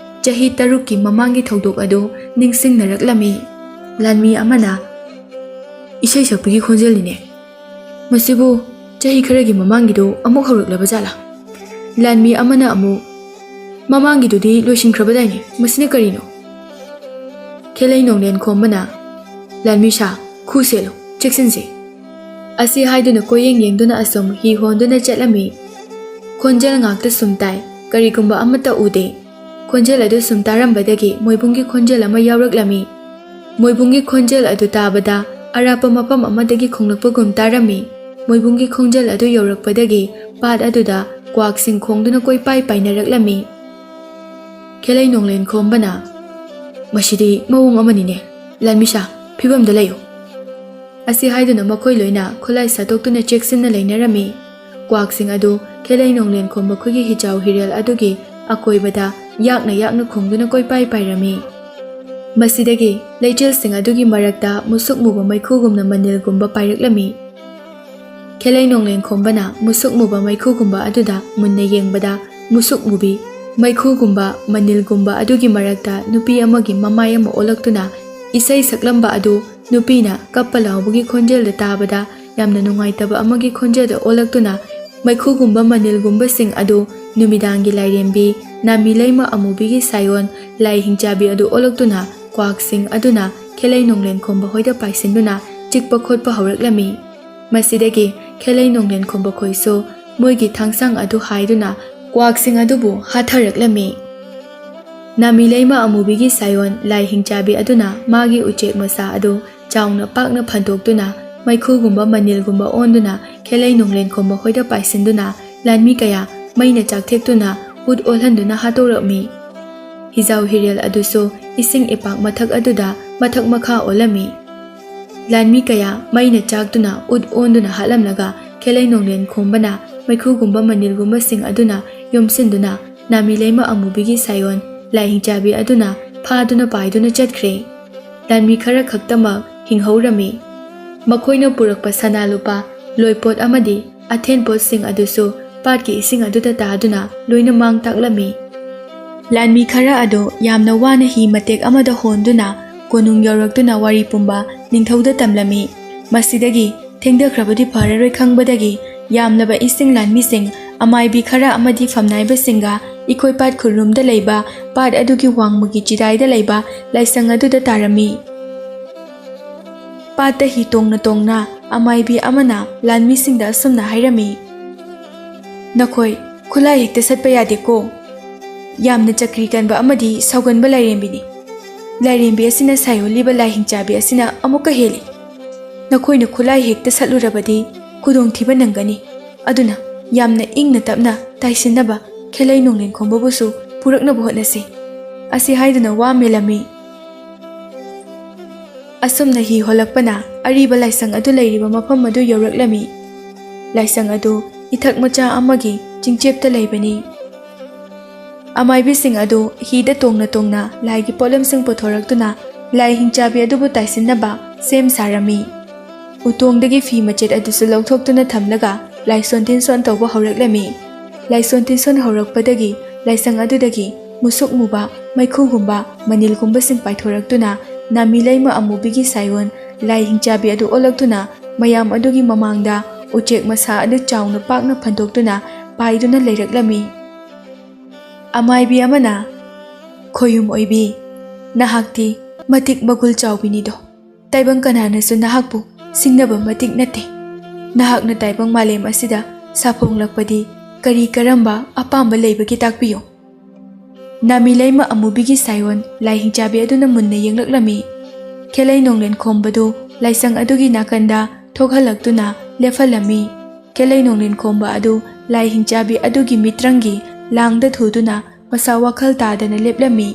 ꯆꯍꯤ ꯇꯔꯨꯛꯀꯤ ꯃꯃꯥꯡꯒꯤ ꯊꯧꯗꯣꯛ ꯑꯗꯨ ꯅꯤꯡꯁꯤꯡꯅꯔꯛꯂꯝꯃꯤ꯫ ꯂꯥꯟꯃꯤ ꯑꯃꯅ, "ꯏꯁꯩ ꯁꯛꯄꯒꯤ ꯈꯣꯟꯖꯦꯜꯅꯤꯅꯦ꯫ ꯃꯁꯤꯕꯨ ꯆꯍꯤ ꯈꯔꯒꯤ ꯃꯃꯥꯡꯒꯤꯗꯨ ꯑꯃꯨꯛ ꯍꯧꯔꯛꯂꯕ ꯖꯥꯠꯂꯥ?" ꯂꯥꯟꯃꯤ ꯑꯃꯅ ꯑꯃꯨꯛ, "ꯃꯃꯥꯡꯒꯤꯗꯨꯗꯤ ꯂꯣꯏꯁꯤꯟꯈ꯭ꯔꯕꯗꯥꯏꯅꯦ, ꯃꯁꯤꯅ ꯀꯔꯤꯅꯣ?" ꯈꯦꯂꯩ ꯅꯣꯡꯂꯦꯟ ꯈꯣꯝꯕꯅ, "ꯂꯥꯟꯃꯤ ꯁꯥ, ꯈꯨ ꯁꯦꯜꯂꯨ, ꯆꯦꯛꯁꯤꯟꯁꯤ꯫" ꯑꯁꯤ ꯍꯥꯏꯗꯨꯅ ꯀꯣꯏꯌꯦꯡ ꯌꯦꯡꯗꯨꯅ ꯑꯁꯨꯝ ꯍꯤ ꯍꯣꯟꯗꯨꯅ ꯆꯠꯂꯝꯃꯤ꯫ ꯈꯣꯟꯖꯦꯜ ꯉꯥꯛꯇ ꯁꯨꯝ ꯇꯥꯏ, ꯀꯔꯤꯒꯨꯝꯕ ꯑꯃꯠꯇ ꯎꯗꯦ꯫ ꯈꯣꯟꯖꯦꯜ ꯑꯗꯨ ꯁꯨꯝ ꯇꯥꯔꯝꯕꯗꯒꯤ ꯃꯣꯏꯕꯨꯡꯒꯤ ꯈꯣꯟꯖꯦꯜ ꯑꯃ ꯌꯥꯎꯔꯛꯂꯝꯃꯤ꯫ ꯃꯣꯏꯕꯨꯡꯒꯤ ꯈꯣꯟꯖꯦꯜ ꯑꯗꯨ ꯇꯥꯕꯗ ꯑꯔꯥꯞꯄ ꯃꯐꯝ ꯑꯃꯗꯒꯤ ꯈꯣꯡꯂꯛꯄꯒꯨꯝ ꯇꯥꯔꯝꯃꯤ꯫ ꯃꯣꯏꯕꯨꯡꯒꯤ ꯈꯣꯟꯖꯦꯜ ꯑꯗꯨ ꯌꯧꯔꯛꯄꯗꯒꯤ ꯄꯥꯠ ꯑꯗꯨꯗ ꯀ꯭ꯋꯥꯛꯁꯤꯡ ꯈꯣꯡꯗꯨꯅ ꯀꯣꯏꯄꯥꯏ ꯄꯥꯏꯅꯔꯛꯂꯝꯃꯤ꯫ ꯈꯦꯂꯩ ꯅꯣꯡꯂꯦꯟ ꯈꯣꯝꯕꯅ, "ꯃꯁꯤꯗꯤ ꯃꯑꯣꯡ ꯑꯃꯅꯤꯅꯦ꯫ ꯂꯥꯟꯃꯤꯁꯥ, ꯐꯤꯕꯝꯗ ꯂꯩꯌꯨ꯫" ꯑꯁꯤ ꯍꯥꯏꯗꯨꯅ ꯃꯈꯣꯏ ꯂꯣꯏꯅ ꯈꯨꯠꯂꯥꯏ ꯁꯥꯗꯣꯛꯇꯨꯅ ꯆꯦꯛꯁꯤꯟꯅ ꯂꯩꯅꯔꯝꯃꯤ꯫ ꯀ꯭ꯋꯥꯛꯁꯤꯡ ꯑꯗꯨ ꯈꯦꯂꯩ ꯅꯣꯡꯂꯦꯟ ꯈꯣꯝꯕ ꯈꯣꯏꯒꯤ ꯍꯤꯖꯥꯎ ꯍꯤꯔꯦꯜ ꯑꯗꯨꯒꯤ ꯑꯀꯣꯏꯕꯗ ꯌꯥꯛꯅ ꯌꯥꯛꯅ ꯈꯣꯡꯗꯨꯅ ꯀꯣꯏꯄꯥꯏ ꯄꯥꯏꯔꯝꯃꯤ꯫ ꯃꯁꯤꯗꯒꯤ ꯂꯩꯆꯤꯜꯁꯤꯡ ꯑꯗꯨꯒꯤ ꯃꯔꯛꯇ ꯃꯨꯁꯨꯛ ꯃꯨꯕ ꯃꯩꯈꯨꯒꯨꯝꯅ ꯃꯅꯤꯜꯒꯨꯝꯕ ꯄꯥꯏꯔꯛꯂꯝꯃꯤ꯫ ꯈꯦꯂꯩ ꯅꯣꯡꯂꯦꯟ ꯈꯣꯝꯕꯅ ꯃꯨꯁꯨꯛ ꯃꯨꯕ ꯃꯩꯈꯨꯒꯨꯝꯕ ꯑꯗꯨꯗ ꯃꯨꯟꯅ ꯌꯦꯡꯕꯗ, ꯃꯨꯁꯨꯛ ꯃꯨꯕꯤ ꯃꯩꯈꯨꯒꯨꯝꯕ ꯃꯅꯤꯜꯒꯨꯝꯕ ꯑꯗꯨꯒꯤ ꯃꯔꯛꯇ ꯅꯨꯄꯤ ꯑꯃꯒꯤ ꯃꯃꯥꯏ ꯑꯃ ꯑꯣꯜꯂꯛꯇꯨꯅ ꯏꯁꯩ ꯁꯛꯂꯝꯕ ꯑꯗꯨ ꯅꯨꯄꯤꯅ ꯀꯞꯄ ꯂꯥꯎꯕꯒꯤ ꯈꯣꯟꯖꯦꯜꯗ ꯇꯥꯕꯗ ꯌꯥꯝꯅ ꯅꯨꯡꯉꯥꯏꯇꯕ ꯑꯃꯒꯤ ꯈꯣꯟꯖꯦꯜꯗ ꯑꯣꯜꯂꯛꯇꯨꯅ, ꯃꯩꯈꯨꯒꯨꯝꯕ ꯃꯅꯤꯜꯒꯨꯝꯕꯁꯤꯡ ꯑꯗꯨ ꯅꯨꯃꯤꯗꯥꯡꯒꯤ ꯂꯥꯏꯔꯦꯝꯕꯤ, ꯅꯥꯃꯤ ꯂꯩꯃ ꯑꯃꯨꯕꯤꯒꯤ ꯁꯥꯌꯣꯟ, ꯂꯥꯏ ꯍꯤꯡꯆꯥꯕꯤ ꯑꯗꯨ ꯑꯣꯜꯂꯛꯇꯨꯅ ꯀ꯭ꯋꯥꯛꯁꯤꯡ ꯑꯗꯨꯅ ꯈꯦꯂꯩ ꯅꯣꯡꯂꯦꯟ ꯈꯣꯝꯕ ꯍꯣꯏꯗ ꯄꯥꯏꯁꯤꯟꯗꯨꯅ ꯆꯤꯛꯄ ꯈꯣꯠꯄ ꯍꯧꯔꯛꯂꯝꯃꯤ꯫ ꯃꯁꯤꯗꯒꯤ ꯈꯦꯂꯩ ꯅꯣꯡꯂꯦꯟ ꯈꯣꯝꯕ ꯈꯣꯏꯁꯨ ꯃꯣꯏꯒꯤ ꯊꯥꯡꯁꯥꯡ ꯑꯗꯨ ꯍꯥꯏꯗꯨꯅ ꯀ꯭ꯋꯥꯛꯁꯤꯡ ꯑꯗꯨꯕꯨ ꯍꯥꯠꯊꯔꯛꯂꯝꯃꯤ꯫ ꯅꯥꯃꯤ ꯂꯩꯃ ꯑꯃꯨꯕꯤꯒꯤ ꯁꯥꯌꯣꯟ ꯂꯥꯏ ꯍꯤꯡꯆꯥꯕꯤ ꯑꯗꯨꯅ ꯃꯥꯒꯤ ꯎꯆꯦꯛ ꯃꯆꯥ ꯑꯗꯨ ꯆꯥꯎꯅ ꯄꯥꯛꯅ ꯐꯟꯗꯣꯛꯇꯨꯅ ꯃꯩꯈꯨꯒꯨꯝꯕ ꯃꯅꯤꯜꯒꯨꯝꯕ ꯑꯣꯟꯗꯨꯅ ꯈꯦꯂꯩ ꯅꯣꯡꯂꯦꯟ ꯈꯣꯝꯕ ꯍꯣꯏꯗ ꯄꯥꯏꯁꯤꯟꯗꯨꯅ ꯂꯥꯟꯃꯤ ꯀꯌꯥ ꯃꯩꯅ ꯆꯥꯛꯊꯦꯛꯇꯨꯅ ꯎꯠ ꯑꯣꯜꯍꯟꯗꯨꯅ ꯍꯥꯠꯇꯣꯔꯛꯃꯤ꯫ ꯍꯤꯖꯥꯎ ꯍꯤꯔꯦꯜ ꯑꯗꯨꯁꯨ ꯏꯁꯤꯡ ꯏꯄꯥꯛ ꯃꯊꯛ ꯑꯗꯨꯗ ꯃꯊꯛ ꯃꯈꯥ ꯑꯣꯜꯂꯝꯃꯤ꯫ ꯂꯥꯟꯃꯤ ꯀꯌꯥ ꯃꯩꯅ ꯆꯥꯛꯇꯨꯅ ꯎꯠ ꯑꯣꯟꯗꯨꯅ ꯍꯥꯠꯂꯝꯂꯒ, ꯈꯦꯂꯩ ꯅꯣꯡꯂꯦꯟ ꯈꯣꯝꯕꯅ ꯃꯩꯈꯨꯒꯨꯝꯕ ꯃꯅꯤꯜꯒꯨꯝꯕꯁꯤꯡ ꯑꯗꯨꯅ ꯌꯣꯝꯁꯤꯟꯗꯨꯅ ꯅꯥꯃꯤ ꯂꯩꯃ ꯑꯃꯨꯕꯤꯒꯤ ꯁꯥꯌꯣꯟ ꯂꯥꯏ ꯍꯤꯡꯆꯥꯕꯤ ꯑꯗꯨꯅ ꯐꯥꯗꯨꯅ ꯄꯥꯏꯗꯨꯅ ꯆꯠꯈ꯭ꯔꯦ꯫ ꯂꯥꯟꯃꯤ ꯈꯔ ꯈꯛꯇꯃꯛ ꯍꯤꯡꯍꯧꯔꯝꯃꯤ꯫ ꯃꯈꯣꯏꯅ ꯄꯨꯔꯛꯄ ꯁꯅꯥ ꯂꯨꯄꯥ, ꯂꯣꯏꯄꯣꯠ ꯑꯃꯗꯤ ꯑꯊꯦꯟꯄꯣꯠꯁꯤꯡ ꯑꯗꯨꯁꯨ ꯄꯥꯠꯀꯤ ꯏꯁꯤꯡ ꯑꯗꯨꯗ ꯇꯥꯗꯨꯅ ꯂꯣꯏꯅ ꯃꯥꯡ ꯇꯥꯛꯂꯝꯃꯤ꯫ ꯂꯥꯟꯃꯤ ꯈꯔ ꯑꯗꯨ ꯌꯥꯝꯅ ꯋꯥꯅ ꯍꯤ ꯃꯇꯦꯛ ꯑꯃꯗ ꯍꯣꯟꯗꯨꯅ ꯀꯣꯅꯨꯡ ꯌꯧꯔꯛꯇꯨꯅ ꯋꯥꯔꯤ ꯄꯨꯝꯕ ꯅꯤꯡꯊꯧꯗ ꯇꯝꯂꯝꯃꯤ꯫ ꯃꯁꯤꯗꯒꯤ ꯊꯦꯡꯊꯈ꯭ꯔꯕꯗꯤ ꯐꯔꯔꯣꯏ ꯈꯪꯕꯗꯒꯤ ꯌꯥꯝꯂꯕ ꯏꯁꯤꯡ ꯂꯥꯟꯃꯤꯁꯤꯡ ꯑꯃꯥꯏꯕꯤ ꯈꯔ ꯑꯃꯗꯤ ꯐꯝꯅꯥꯏꯕꯁꯤꯡꯒ ꯏꯈꯣꯏ ꯄꯥꯠ ꯈꯨꯜꯂꯨꯝꯗ ꯂꯩꯕ ꯄꯥꯠ ꯑꯗꯨꯒꯤ ꯋꯥꯡꯃꯒꯤ ꯆꯤꯗꯥꯏꯗ ꯂꯩꯕ ꯂꯥꯏꯁꯪ ꯑꯗꯨꯗ ꯇꯥꯔꯝꯃꯤ꯫ ꯄꯥꯠꯇ ꯍꯤ ꯇꯣꯡꯅ ꯇꯣꯡꯅ ꯑꯃꯥꯏꯕꯤ ꯑꯃꯅ ꯂꯥꯟꯃꯤꯁꯤꯡꯗ ꯑꯁꯨꯝꯅ ꯍꯥꯏꯔꯝꯃꯤ, "ꯅꯈꯣꯏ ꯈꯨꯠꯂꯥꯏ ꯍꯦꯛꯇ ꯁꯠꯄ ꯌꯥꯗꯦꯀꯣ꯫ ꯌꯥꯝꯅ ꯆꯀ꯭ꯔꯤ ꯀꯟꯕ ꯑꯃꯗꯤ ꯁꯥꯎꯒꯟꯕ ꯂꯥꯏꯔꯦꯝꯕꯤꯅꯤ꯫ ꯂꯥꯏꯔꯦꯝꯕꯤ ꯑꯁꯤꯅ ꯁꯥꯏꯑꯣꯜꯂꯤꯕ ꯂꯥꯏ ꯍꯤꯡꯆꯥꯕꯤ ꯑꯁꯤꯅ ꯑꯃꯨꯛꯀ ꯍꯦꯜꯂꯤ꯫ ꯅꯈꯣꯏꯅ ꯈꯨꯠꯂꯥꯏ ꯍꯦꯛꯇ ꯁꯠꯂꯨꯔꯕꯗꯤ ꯈꯨꯗꯣꯡꯊꯤꯕ ꯅꯪꯒꯅꯤ꯫ ꯑꯗꯨꯅ ꯌꯥꯝꯅ ꯏꯪꯅ ꯇꯞꯅ ꯇꯥꯏꯁꯤꯟꯅꯕ ꯈꯦꯂꯩ ꯅꯣꯡꯂꯦꯟ ꯈꯣꯝꯕꯕꯨꯁꯨ ꯄꯨꯔꯛꯅꯕ ꯍꯣꯠꯅꯁꯤ"꯫ ꯑꯁꯤ ꯍꯥꯏꯗꯨꯅ ꯋꯥ ꯃꯦꯜꯂꯝꯃꯤ꯫ ꯑꯁꯨꯝꯅ ꯍꯤ ꯍꯣꯜꯂꯛꯄꯅ ꯑꯔꯤꯕ ꯂꯥꯏꯁꯪ ꯑꯗꯨ ꯂꯩꯔꯤꯕ ꯃꯐꯝ ꯑꯗꯨ ꯌꯧꯔꯛꯂꯝꯃꯤ꯫ ꯂꯥꯏꯁꯪ ꯑꯗꯨ ꯏꯊꯛ ꯃꯆꯥ ꯑꯃꯒꯤ ꯆꯤꯡꯆꯦꯞꯇ ꯂꯩꯕꯅꯤ꯫ ꯑꯃꯥꯏꯕꯤꯁꯤꯡ ꯑꯗꯨ ꯍꯤꯗ ꯇꯣꯡꯅ ꯇꯣꯡꯅ ꯂꯥꯏꯒꯤ ꯄꯣꯠꯂꯝꯁꯤꯡ ꯄꯨꯊꯣꯔꯛꯇꯨꯅ ꯂꯥꯏ ꯍꯤꯡꯆꯥꯕꯤ ꯑꯗꯨꯕꯨ ꯇꯥꯏꯁꯤꯟꯅꯕ ꯁꯦꯝ ꯁꯥꯔꯝꯃꯤ꯫ ꯎꯇꯣꯡꯗꯒꯤ ꯐꯤ ꯃꯆꯦꯠ ꯑꯗꯨꯁꯨ ꯂꯧꯊꯣꯛꯇꯨꯅ ꯊꯝꯂꯒ ꯂꯥꯏꯁꯣꯟ ꯇꯤꯟꯁꯣꯟ ꯇꯧꯕ ꯍꯧꯔꯛꯂꯝꯃꯤ꯫ ꯂꯥꯏꯁꯣꯟ ꯇꯤꯟꯁꯣꯟ ꯍꯧꯔꯛꯄꯗꯒꯤ ꯂꯥꯏꯁꯪ ꯑꯗꯨꯗꯒꯤ ꯃꯨꯁꯨꯛ ꯃꯨꯕ ꯃꯩꯈꯨꯒꯨꯝꯕ ꯃꯅꯤꯜꯒꯨꯝꯕꯁꯤꯡ ꯄꯥꯏꯊꯣꯔꯛꯇꯨꯅ ꯅꯥꯃꯤ ꯂꯩꯃ ꯑꯃꯨꯕꯤꯒꯤ ꯁꯥꯌꯣꯟ ꯂꯥꯏ ꯍꯤꯡꯆꯥꯕꯤ ꯑꯗꯨ ꯑꯣꯜꯂꯛꯇꯨꯅ ꯃꯌꯥꯝ ꯑꯗꯨꯒꯤ ꯃꯃꯥꯡꯗ ꯎꯆꯦꯛ ꯃꯁꯥ ꯑꯗꯨ ꯆꯥꯎꯅ ꯄꯥꯛꯅ ꯐꯟꯗꯣꯛꯇꯨꯅ ꯄꯥꯏꯗꯨꯅ ꯂꯩꯔꯛꯂꯝꯃꯤ꯫ ꯑꯃꯥꯏꯕꯤ ꯑꯃꯅ, "ꯈꯣꯌꯨꯝ ꯑꯣꯏꯕꯤ, ꯅꯍꯥꯛꯇꯤ ꯃꯇꯤꯛ ꯃꯒꯨꯜ ꯆꯥꯎꯕꯤꯅꯤꯗꯣ꯫ ꯇꯥꯏꯕꯪ ꯀꯅꯥꯅꯁꯨ ꯅꯍꯥꯛꯄꯨ ꯁꯤꯡꯅꯕ ꯃꯇꯤꯛ ꯅꯠꯇꯦ꯫ ꯅꯍꯥꯛꯅ ꯇꯥꯏꯕꯪ ꯃꯥꯂꯦꯝ ꯑꯁꯤꯗ ꯁꯥꯐꯣꯡꯂꯛꯄꯗꯤ ꯀꯔꯤ ꯀꯔꯝꯕ ꯑꯄꯥꯝꯕ ꯂꯩꯕꯒꯦ ꯇꯥꯛꯄꯤꯌꯨ"꯫ ꯅꯥꯃꯤ ꯂꯩꯃ ꯑꯃꯨꯕꯤꯒꯤ ꯁꯥꯌꯣꯟ ꯂꯥꯏ ꯍꯤꯡꯆꯥꯕꯤ ꯑꯗꯨꯅ ꯃꯨꯟꯅ ꯌꯦꯡꯂꯛꯂꯝꯃꯤ꯫ ꯈꯦꯂꯩ ꯅꯣꯡꯂꯦꯟ ꯈꯣꯝꯕꯗꯨ ꯂꯥꯏꯁꯪ ꯑꯗꯨꯒꯤ ꯅꯥꯀꯟꯗ ꯊꯣꯛꯍꯜꯂꯛꯇꯨꯅ ꯂꯦꯞꯍꯜꯂꯝꯃꯤ꯫ ꯈꯦꯂꯩ ꯅꯣꯡꯂꯦꯟ ꯈꯣꯝꯕ ꯑꯗꯨ ꯂꯥꯏ ꯍꯤꯡꯆꯥꯕꯤ ꯑꯗꯨꯒꯤ ꯃꯤꯇ꯭ꯔꯪꯒꯤ ꯂꯥꯡꯗ ꯊꯨꯗꯨꯅ ꯃꯁꯥ ꯋꯥꯈꯜ ꯇꯥꯗꯅ ꯂꯦꯞꯂꯝꯃꯤ꯫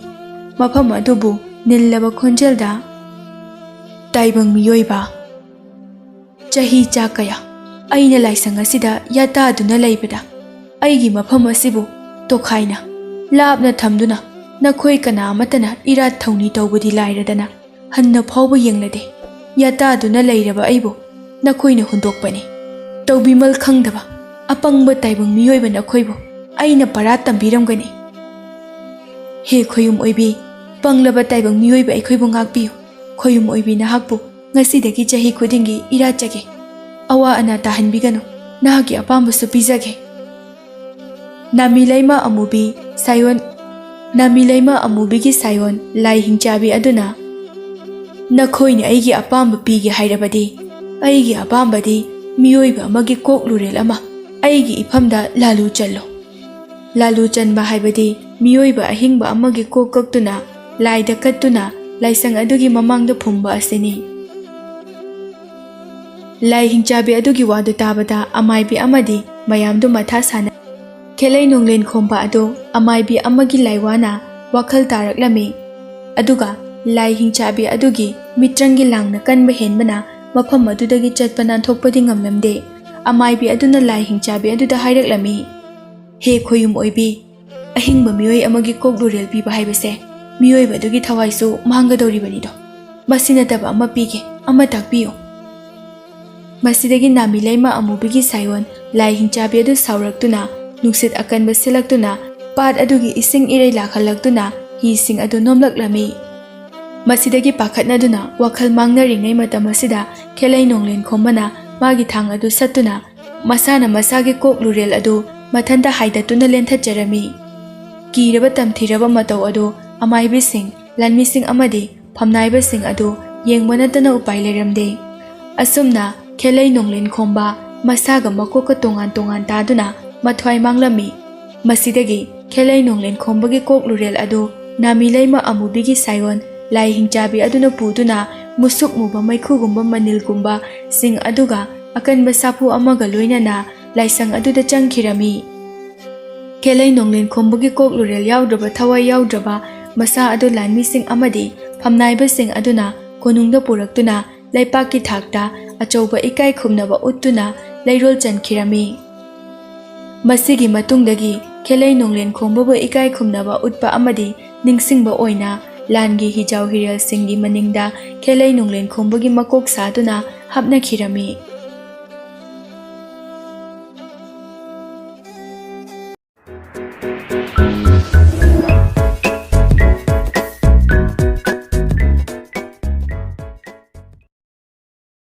ꯃꯐꯝ ꯑꯗꯨꯕꯨ ꯅꯤꯜꯂꯕ ꯈꯣꯟꯖꯦꯜꯗ, ꯇꯥꯏꯕꯪ ꯃꯤꯑꯣꯏꯕ, ꯆꯍꯤ ꯆꯥ ꯀꯌꯥ ꯑꯩꯅ ꯂꯥꯏꯁꯪ ꯑꯁꯤꯗ ꯌꯥꯇꯥꯗꯨꯅ ꯂꯩꯕꯗ, ꯑꯩꯒꯤ ꯃꯐꯝ ꯑꯁꯤꯕꯨ ꯇꯣꯈꯥꯏꯅ ꯂꯥꯞꯅ ꯊꯝꯗꯨꯅ, ꯅꯈꯣꯏ ꯀꯅꯥ ꯑꯃꯠꯇꯅ ꯏꯔꯥꯠ ꯊꯧꯅꯤ ꯇꯧꯕꯗꯤ ꯂꯥꯏꯔꯗꯅ, ꯍꯟꯅ ꯐꯥꯎꯕ ꯌꯦꯡꯂꯗꯦ꯫ ꯌꯥꯇꯥꯗꯨꯅ ꯂꯩꯔꯕ ꯑꯩꯕꯨ ꯅꯈꯣꯏꯅ ꯍꯨꯟꯗꯣꯛꯄꯅꯤ꯫ ꯇꯧꯕꯤꯃꯜ ꯈꯪꯗꯕ ꯑꯄꯪꯕ ꯇꯥꯏꯕꯪ ꯃꯤꯑꯣꯏꯕ ꯅꯈꯣꯏꯕꯨ ꯑꯩꯅ ꯄꯔꯥ ꯇꯝꯕꯤꯔꯝꯒꯅꯤ꯫ ꯍꯦ ꯈꯣꯌꯨꯝ ꯑꯣꯏꯕꯤ, ꯄꯪꯂꯕ ꯇꯥꯏꯕꯪ ꯃꯤꯑꯣꯏꯕ ꯑꯩꯈꯣꯏꯕꯨ ꯉꯥꯛꯄꯤꯌꯨ꯫ ꯈꯣꯌꯨꯝ ꯑꯣꯏꯕꯤ, ꯅꯍꯥꯛꯄꯨ ꯉꯁꯤꯗꯒꯤ ꯆꯍꯤ ꯈꯨꯗꯤꯡꯒꯤ ꯏꯔꯥꯠꯆꯒꯦ꯫ ꯑꯋꯥ ꯑꯅꯥ ꯇꯥꯍꯟꯕꯤꯒꯅꯨ꯫ ꯅꯍꯥꯛꯀꯤ ꯑꯄꯥꯝꯕꯁꯨ ꯄꯤꯖꯒꯦ꯫ ꯅꯥꯃꯤ ꯂꯩꯃ ꯑꯃꯨꯕꯤ ꯁꯥꯌꯣꯟ, ꯅꯥꯃꯤ ꯂꯩꯃ ꯑꯃꯨꯕꯤꯒꯤ ꯁꯥꯌꯣꯟ ꯂꯥꯏ ꯍꯤꯡꯆꯥꯕꯤ ꯑꯗꯨꯅ, "ꯅꯈꯣꯏꯅ ꯑꯩꯒꯤ ꯑꯄꯥꯝꯕ ꯄꯤꯒꯦ ꯍꯥꯏꯔꯕꯗꯤ, ꯑꯩꯒꯤ ꯑꯄꯥꯝꯕꯗꯤ ꯃꯤꯑꯣꯏꯕ ꯑꯃꯒꯤ ꯀꯣꯛ ꯂꯨꯔꯦꯜ ꯑꯃ ꯑꯩꯒꯤ ꯏꯐꯝꯗ ꯂꯥꯂꯨ ꯆꯜꯂꯨ꯫ ꯂꯥꯂꯨ ꯆꯟꯕ ꯍꯥꯏꯕꯗꯤ ꯃꯤꯑꯣꯏꯕ ꯑꯍꯤꯡꯕ ꯑꯃꯒꯤ ꯀꯣꯛ ꯀꯛꯇꯨꯅ ꯂꯥꯏꯗ ꯀꯠꯇꯨꯅ ꯂꯥꯏꯁꯪ ꯑꯗꯨꯒꯤ ꯃꯃꯥꯡꯗ ꯐꯨꯝꯕ ꯑꯁꯤꯅꯤ꯫" ꯂꯥꯏ ꯍꯤꯡꯆꯥꯕꯤ ꯑꯗꯨꯒꯤ ꯋꯥꯗꯨ ꯇꯥꯕꯗ ꯑꯃꯥꯏꯕꯤ ꯑꯃꯗꯤ ꯃꯌꯥꯝꯗꯨ ꯃꯊꯥ ꯁꯥꯅ ꯈꯦꯂꯩ ꯅꯣꯡꯂꯦꯟ ꯈꯣꯝꯕ ꯑꯗꯨ ꯑꯃꯥꯏꯕꯤ ꯑꯃꯒꯤ ꯂꯥꯏꯋꯥꯅ ꯋꯥꯈꯜ ꯇꯥꯔꯛꯂꯝꯃꯤ꯫ ꯑꯗꯨꯒ ꯂꯥꯏ ꯍꯤꯡꯆꯥꯕꯤ ꯑꯗꯨꯒꯤ ꯃꯤꯇ꯭ꯔꯪꯒꯤ ꯂꯥꯡꯅ ꯀꯟꯕ ꯍꯦꯟꯕꯅ ꯃꯐꯝ ꯑꯗꯨꯗꯒꯤ ꯆꯠꯄ ꯅꯥꯟꯊꯣꯛꯄꯗꯤ ꯉꯝꯂꯝꯗꯦ꯫ ꯑꯃꯥꯏꯕꯤ ꯑꯗꯨꯅ ꯂꯥꯏ ꯍꯤꯡꯆꯥꯕꯤ ꯑꯗꯨꯗ ꯍꯥꯏꯔꯛꯂꯝꯃꯤ, "ꯍꯦ ꯈꯣꯌꯨꯝ ꯑꯣꯏꯕꯤ, ꯑꯍꯤꯡꯕ ꯃꯤꯑꯣꯏ ꯑꯃꯒꯤ ꯀꯣꯛ ꯂꯨꯔꯦꯜ ꯄꯤꯕ ꯍꯥꯏꯕꯁꯦ ꯃꯤꯑꯣꯏꯕ ꯑꯗꯨꯒꯤ ꯊꯋꯥꯏꯁꯨ ꯃꯥꯡꯒꯗꯧꯔꯤꯕꯅꯤꯗꯣ꯫ ꯃꯁꯤ ꯅꯠꯇꯕ ꯑꯃ ꯄꯤꯒꯦ, ꯑꯃ ꯇꯥꯛꯄꯤꯌꯨ꯫" ꯃꯁꯤꯗꯒꯤ ꯅꯥꯃꯤ ꯂꯩꯃ ꯑꯃꯨꯕꯤꯒꯤ ꯁꯥꯌꯣꯟ ꯂꯥꯏ ꯍꯤꯡꯆꯥꯕꯤ ꯑꯗꯨ ꯁꯥꯎꯔꯛꯇꯨꯅ, ꯅꯨꯡꯁꯤꯠ ꯑꯀꯟꯕ ꯁꯤꯜꯂꯛꯇꯨꯅ, ꯄꯥꯠ ꯑꯗꯨꯒꯤ ꯏꯁꯤꯡ ꯏꯔꯩ ꯂꯥꯛꯍꯜꯂꯛꯇꯨꯅ ꯍꯤꯁꯤꯡ ꯑꯗꯨ ꯅꯣꯝꯂꯛꯂꯝꯃꯤ꯫ ꯃꯁꯤꯗꯒꯤ ꯄꯥꯈꯠꯅꯗꯨꯅ ꯋꯥꯈꯜ ꯃꯥꯡꯅꯔꯤꯉꯩ ꯃꯇꯝ ꯑꯁꯤꯗ ꯈꯦꯂꯩ ꯅꯣꯡꯂꯦꯟ ꯈꯣꯝꯕꯅ ꯃꯥꯒꯤ ꯊꯥꯡ ꯑꯗꯨ ꯁꯠꯇꯨꯅ ꯃꯁꯥꯅ ꯃꯁꯥꯒꯤ ꯀꯣꯛ ꯂꯨꯔꯦꯜ ꯑꯗꯨ ꯃꯊꯟꯇ ꯍꯥꯏꯗꯠꯇꯨꯅ ꯂꯦꯟꯊꯠꯆꯔꯝꯃꯤ꯫ ꯀꯤꯔꯕ ꯇꯝꯊꯤꯔꯕ ꯃꯇꯧ ꯑꯗꯨ ꯑꯃꯥꯏꯕꯤꯁꯤꯡ, ꯂꯥꯟꯃꯤꯁꯤꯡ ꯑꯃꯗꯤ ꯐꯝꯅꯥꯏꯕꯁꯤꯡ ꯑꯗꯨ ꯌꯦꯡꯕ ꯅꯠꯇꯅ ꯎꯄꯥꯏ ꯂꯩꯔꯝꯗꯦ꯫ ꯑꯁꯨꯝꯅ ꯈꯦꯂꯩ ꯅꯣꯡꯂꯦꯟ ꯈꯣꯝꯕ ꯃꯁꯥꯒ ꯃꯀꯣꯛꯀ ꯇꯣꯉꯥꯟ ꯇꯣꯉꯥꯟ ꯇꯥꯗꯨꯅ ꯃꯊ꯭ꯋꯥꯏ ꯃꯥꯡꯂꯝꯃꯤ꯫ ꯃꯁꯤꯗꯒꯤ ꯈꯦꯂꯩ ꯅꯣꯡꯂꯦꯟ ꯈꯣꯝꯕꯒꯤ ꯀꯣꯛ ꯂꯨꯔꯦꯜ ꯑꯗꯨ ꯅꯥꯃꯤ ꯂꯩꯃ ꯑꯃꯨꯕꯤꯒꯤ ꯁꯥꯌꯣꯟ ꯂꯥꯏ ꯍꯤꯡꯆꯥꯕꯤ ꯑꯗꯨꯅ ꯄꯨꯗꯨꯅ ꯃꯨꯁꯨꯛ ꯃꯨꯕ ꯃꯩꯈꯨꯒꯨꯝꯕ ꯃꯅꯤꯜꯒꯨꯝꯕꯁꯤꯡ ꯑꯗꯨꯒ ꯑꯀꯟꯕ ꯁꯥꯐꯨ ꯑꯃꯒ ꯂꯣꯏꯅꯅ ꯂꯥꯏꯁꯪ ꯑꯗꯨꯗ ꯆꯪꯈꯤꯔꯝꯃꯤ꯫ ꯈꯦꯂꯩ ꯅꯣꯡꯂꯦꯟ ꯈꯣꯝꯕꯒꯤ ꯀꯣꯛ ꯂꯨꯔꯦꯜ ꯌꯥꯎꯗ꯭ꯔꯕ, ꯊꯋꯥꯏ ꯌꯥꯎꯗ꯭ꯔꯕ ꯃꯁꯥ ꯑꯗꯨ ꯂꯥꯟꯃꯤꯁꯤꯡ ꯑꯃꯗꯤ ꯐꯝꯅꯥꯏꯕꯁꯤꯡ ꯑꯗꯨꯅ ꯀꯣꯅꯨꯡꯗ ꯄꯨꯔꯛꯇꯨꯅ ꯂꯩꯄꯥꯛꯀꯤ ꯊꯥꯛꯇ ꯑꯆꯧꯕ ꯏꯀꯥꯏ ꯈꯨꯝꯅꯕ ꯎꯠꯇꯨꯅ ꯂꯩꯔꯣꯜ ꯆꯟꯈꯤꯔꯝꯃꯤ꯫ ꯃꯁꯤꯒꯤ ꯃꯇꯨꯡꯗꯒꯤ ꯈꯦꯂꯩ ꯅꯣꯡꯂꯦꯟ ꯈꯣꯝꯕꯕꯨ ꯏꯀꯥꯏ ꯈꯨꯝꯅꯕ ꯎꯠꯄ ꯑꯃꯗꯤ ꯅꯤꯡꯁꯤꯡꯕ ꯑꯣꯏꯅ ꯂꯥꯟꯒꯤ ꯍꯤꯖꯥꯎ ꯍꯤꯔꯦꯜꯁꯤꯡꯒꯤ ꯃꯅꯤꯡꯗ ꯈꯦꯂꯩ ꯅꯣꯡꯂꯦꯟ ꯈꯣꯝꯕꯒꯤ ꯃꯀꯣꯛ ꯁꯥꯗꯨꯅ ꯍꯥꯞꯅꯈꯤꯔꯝꯃꯤ꯫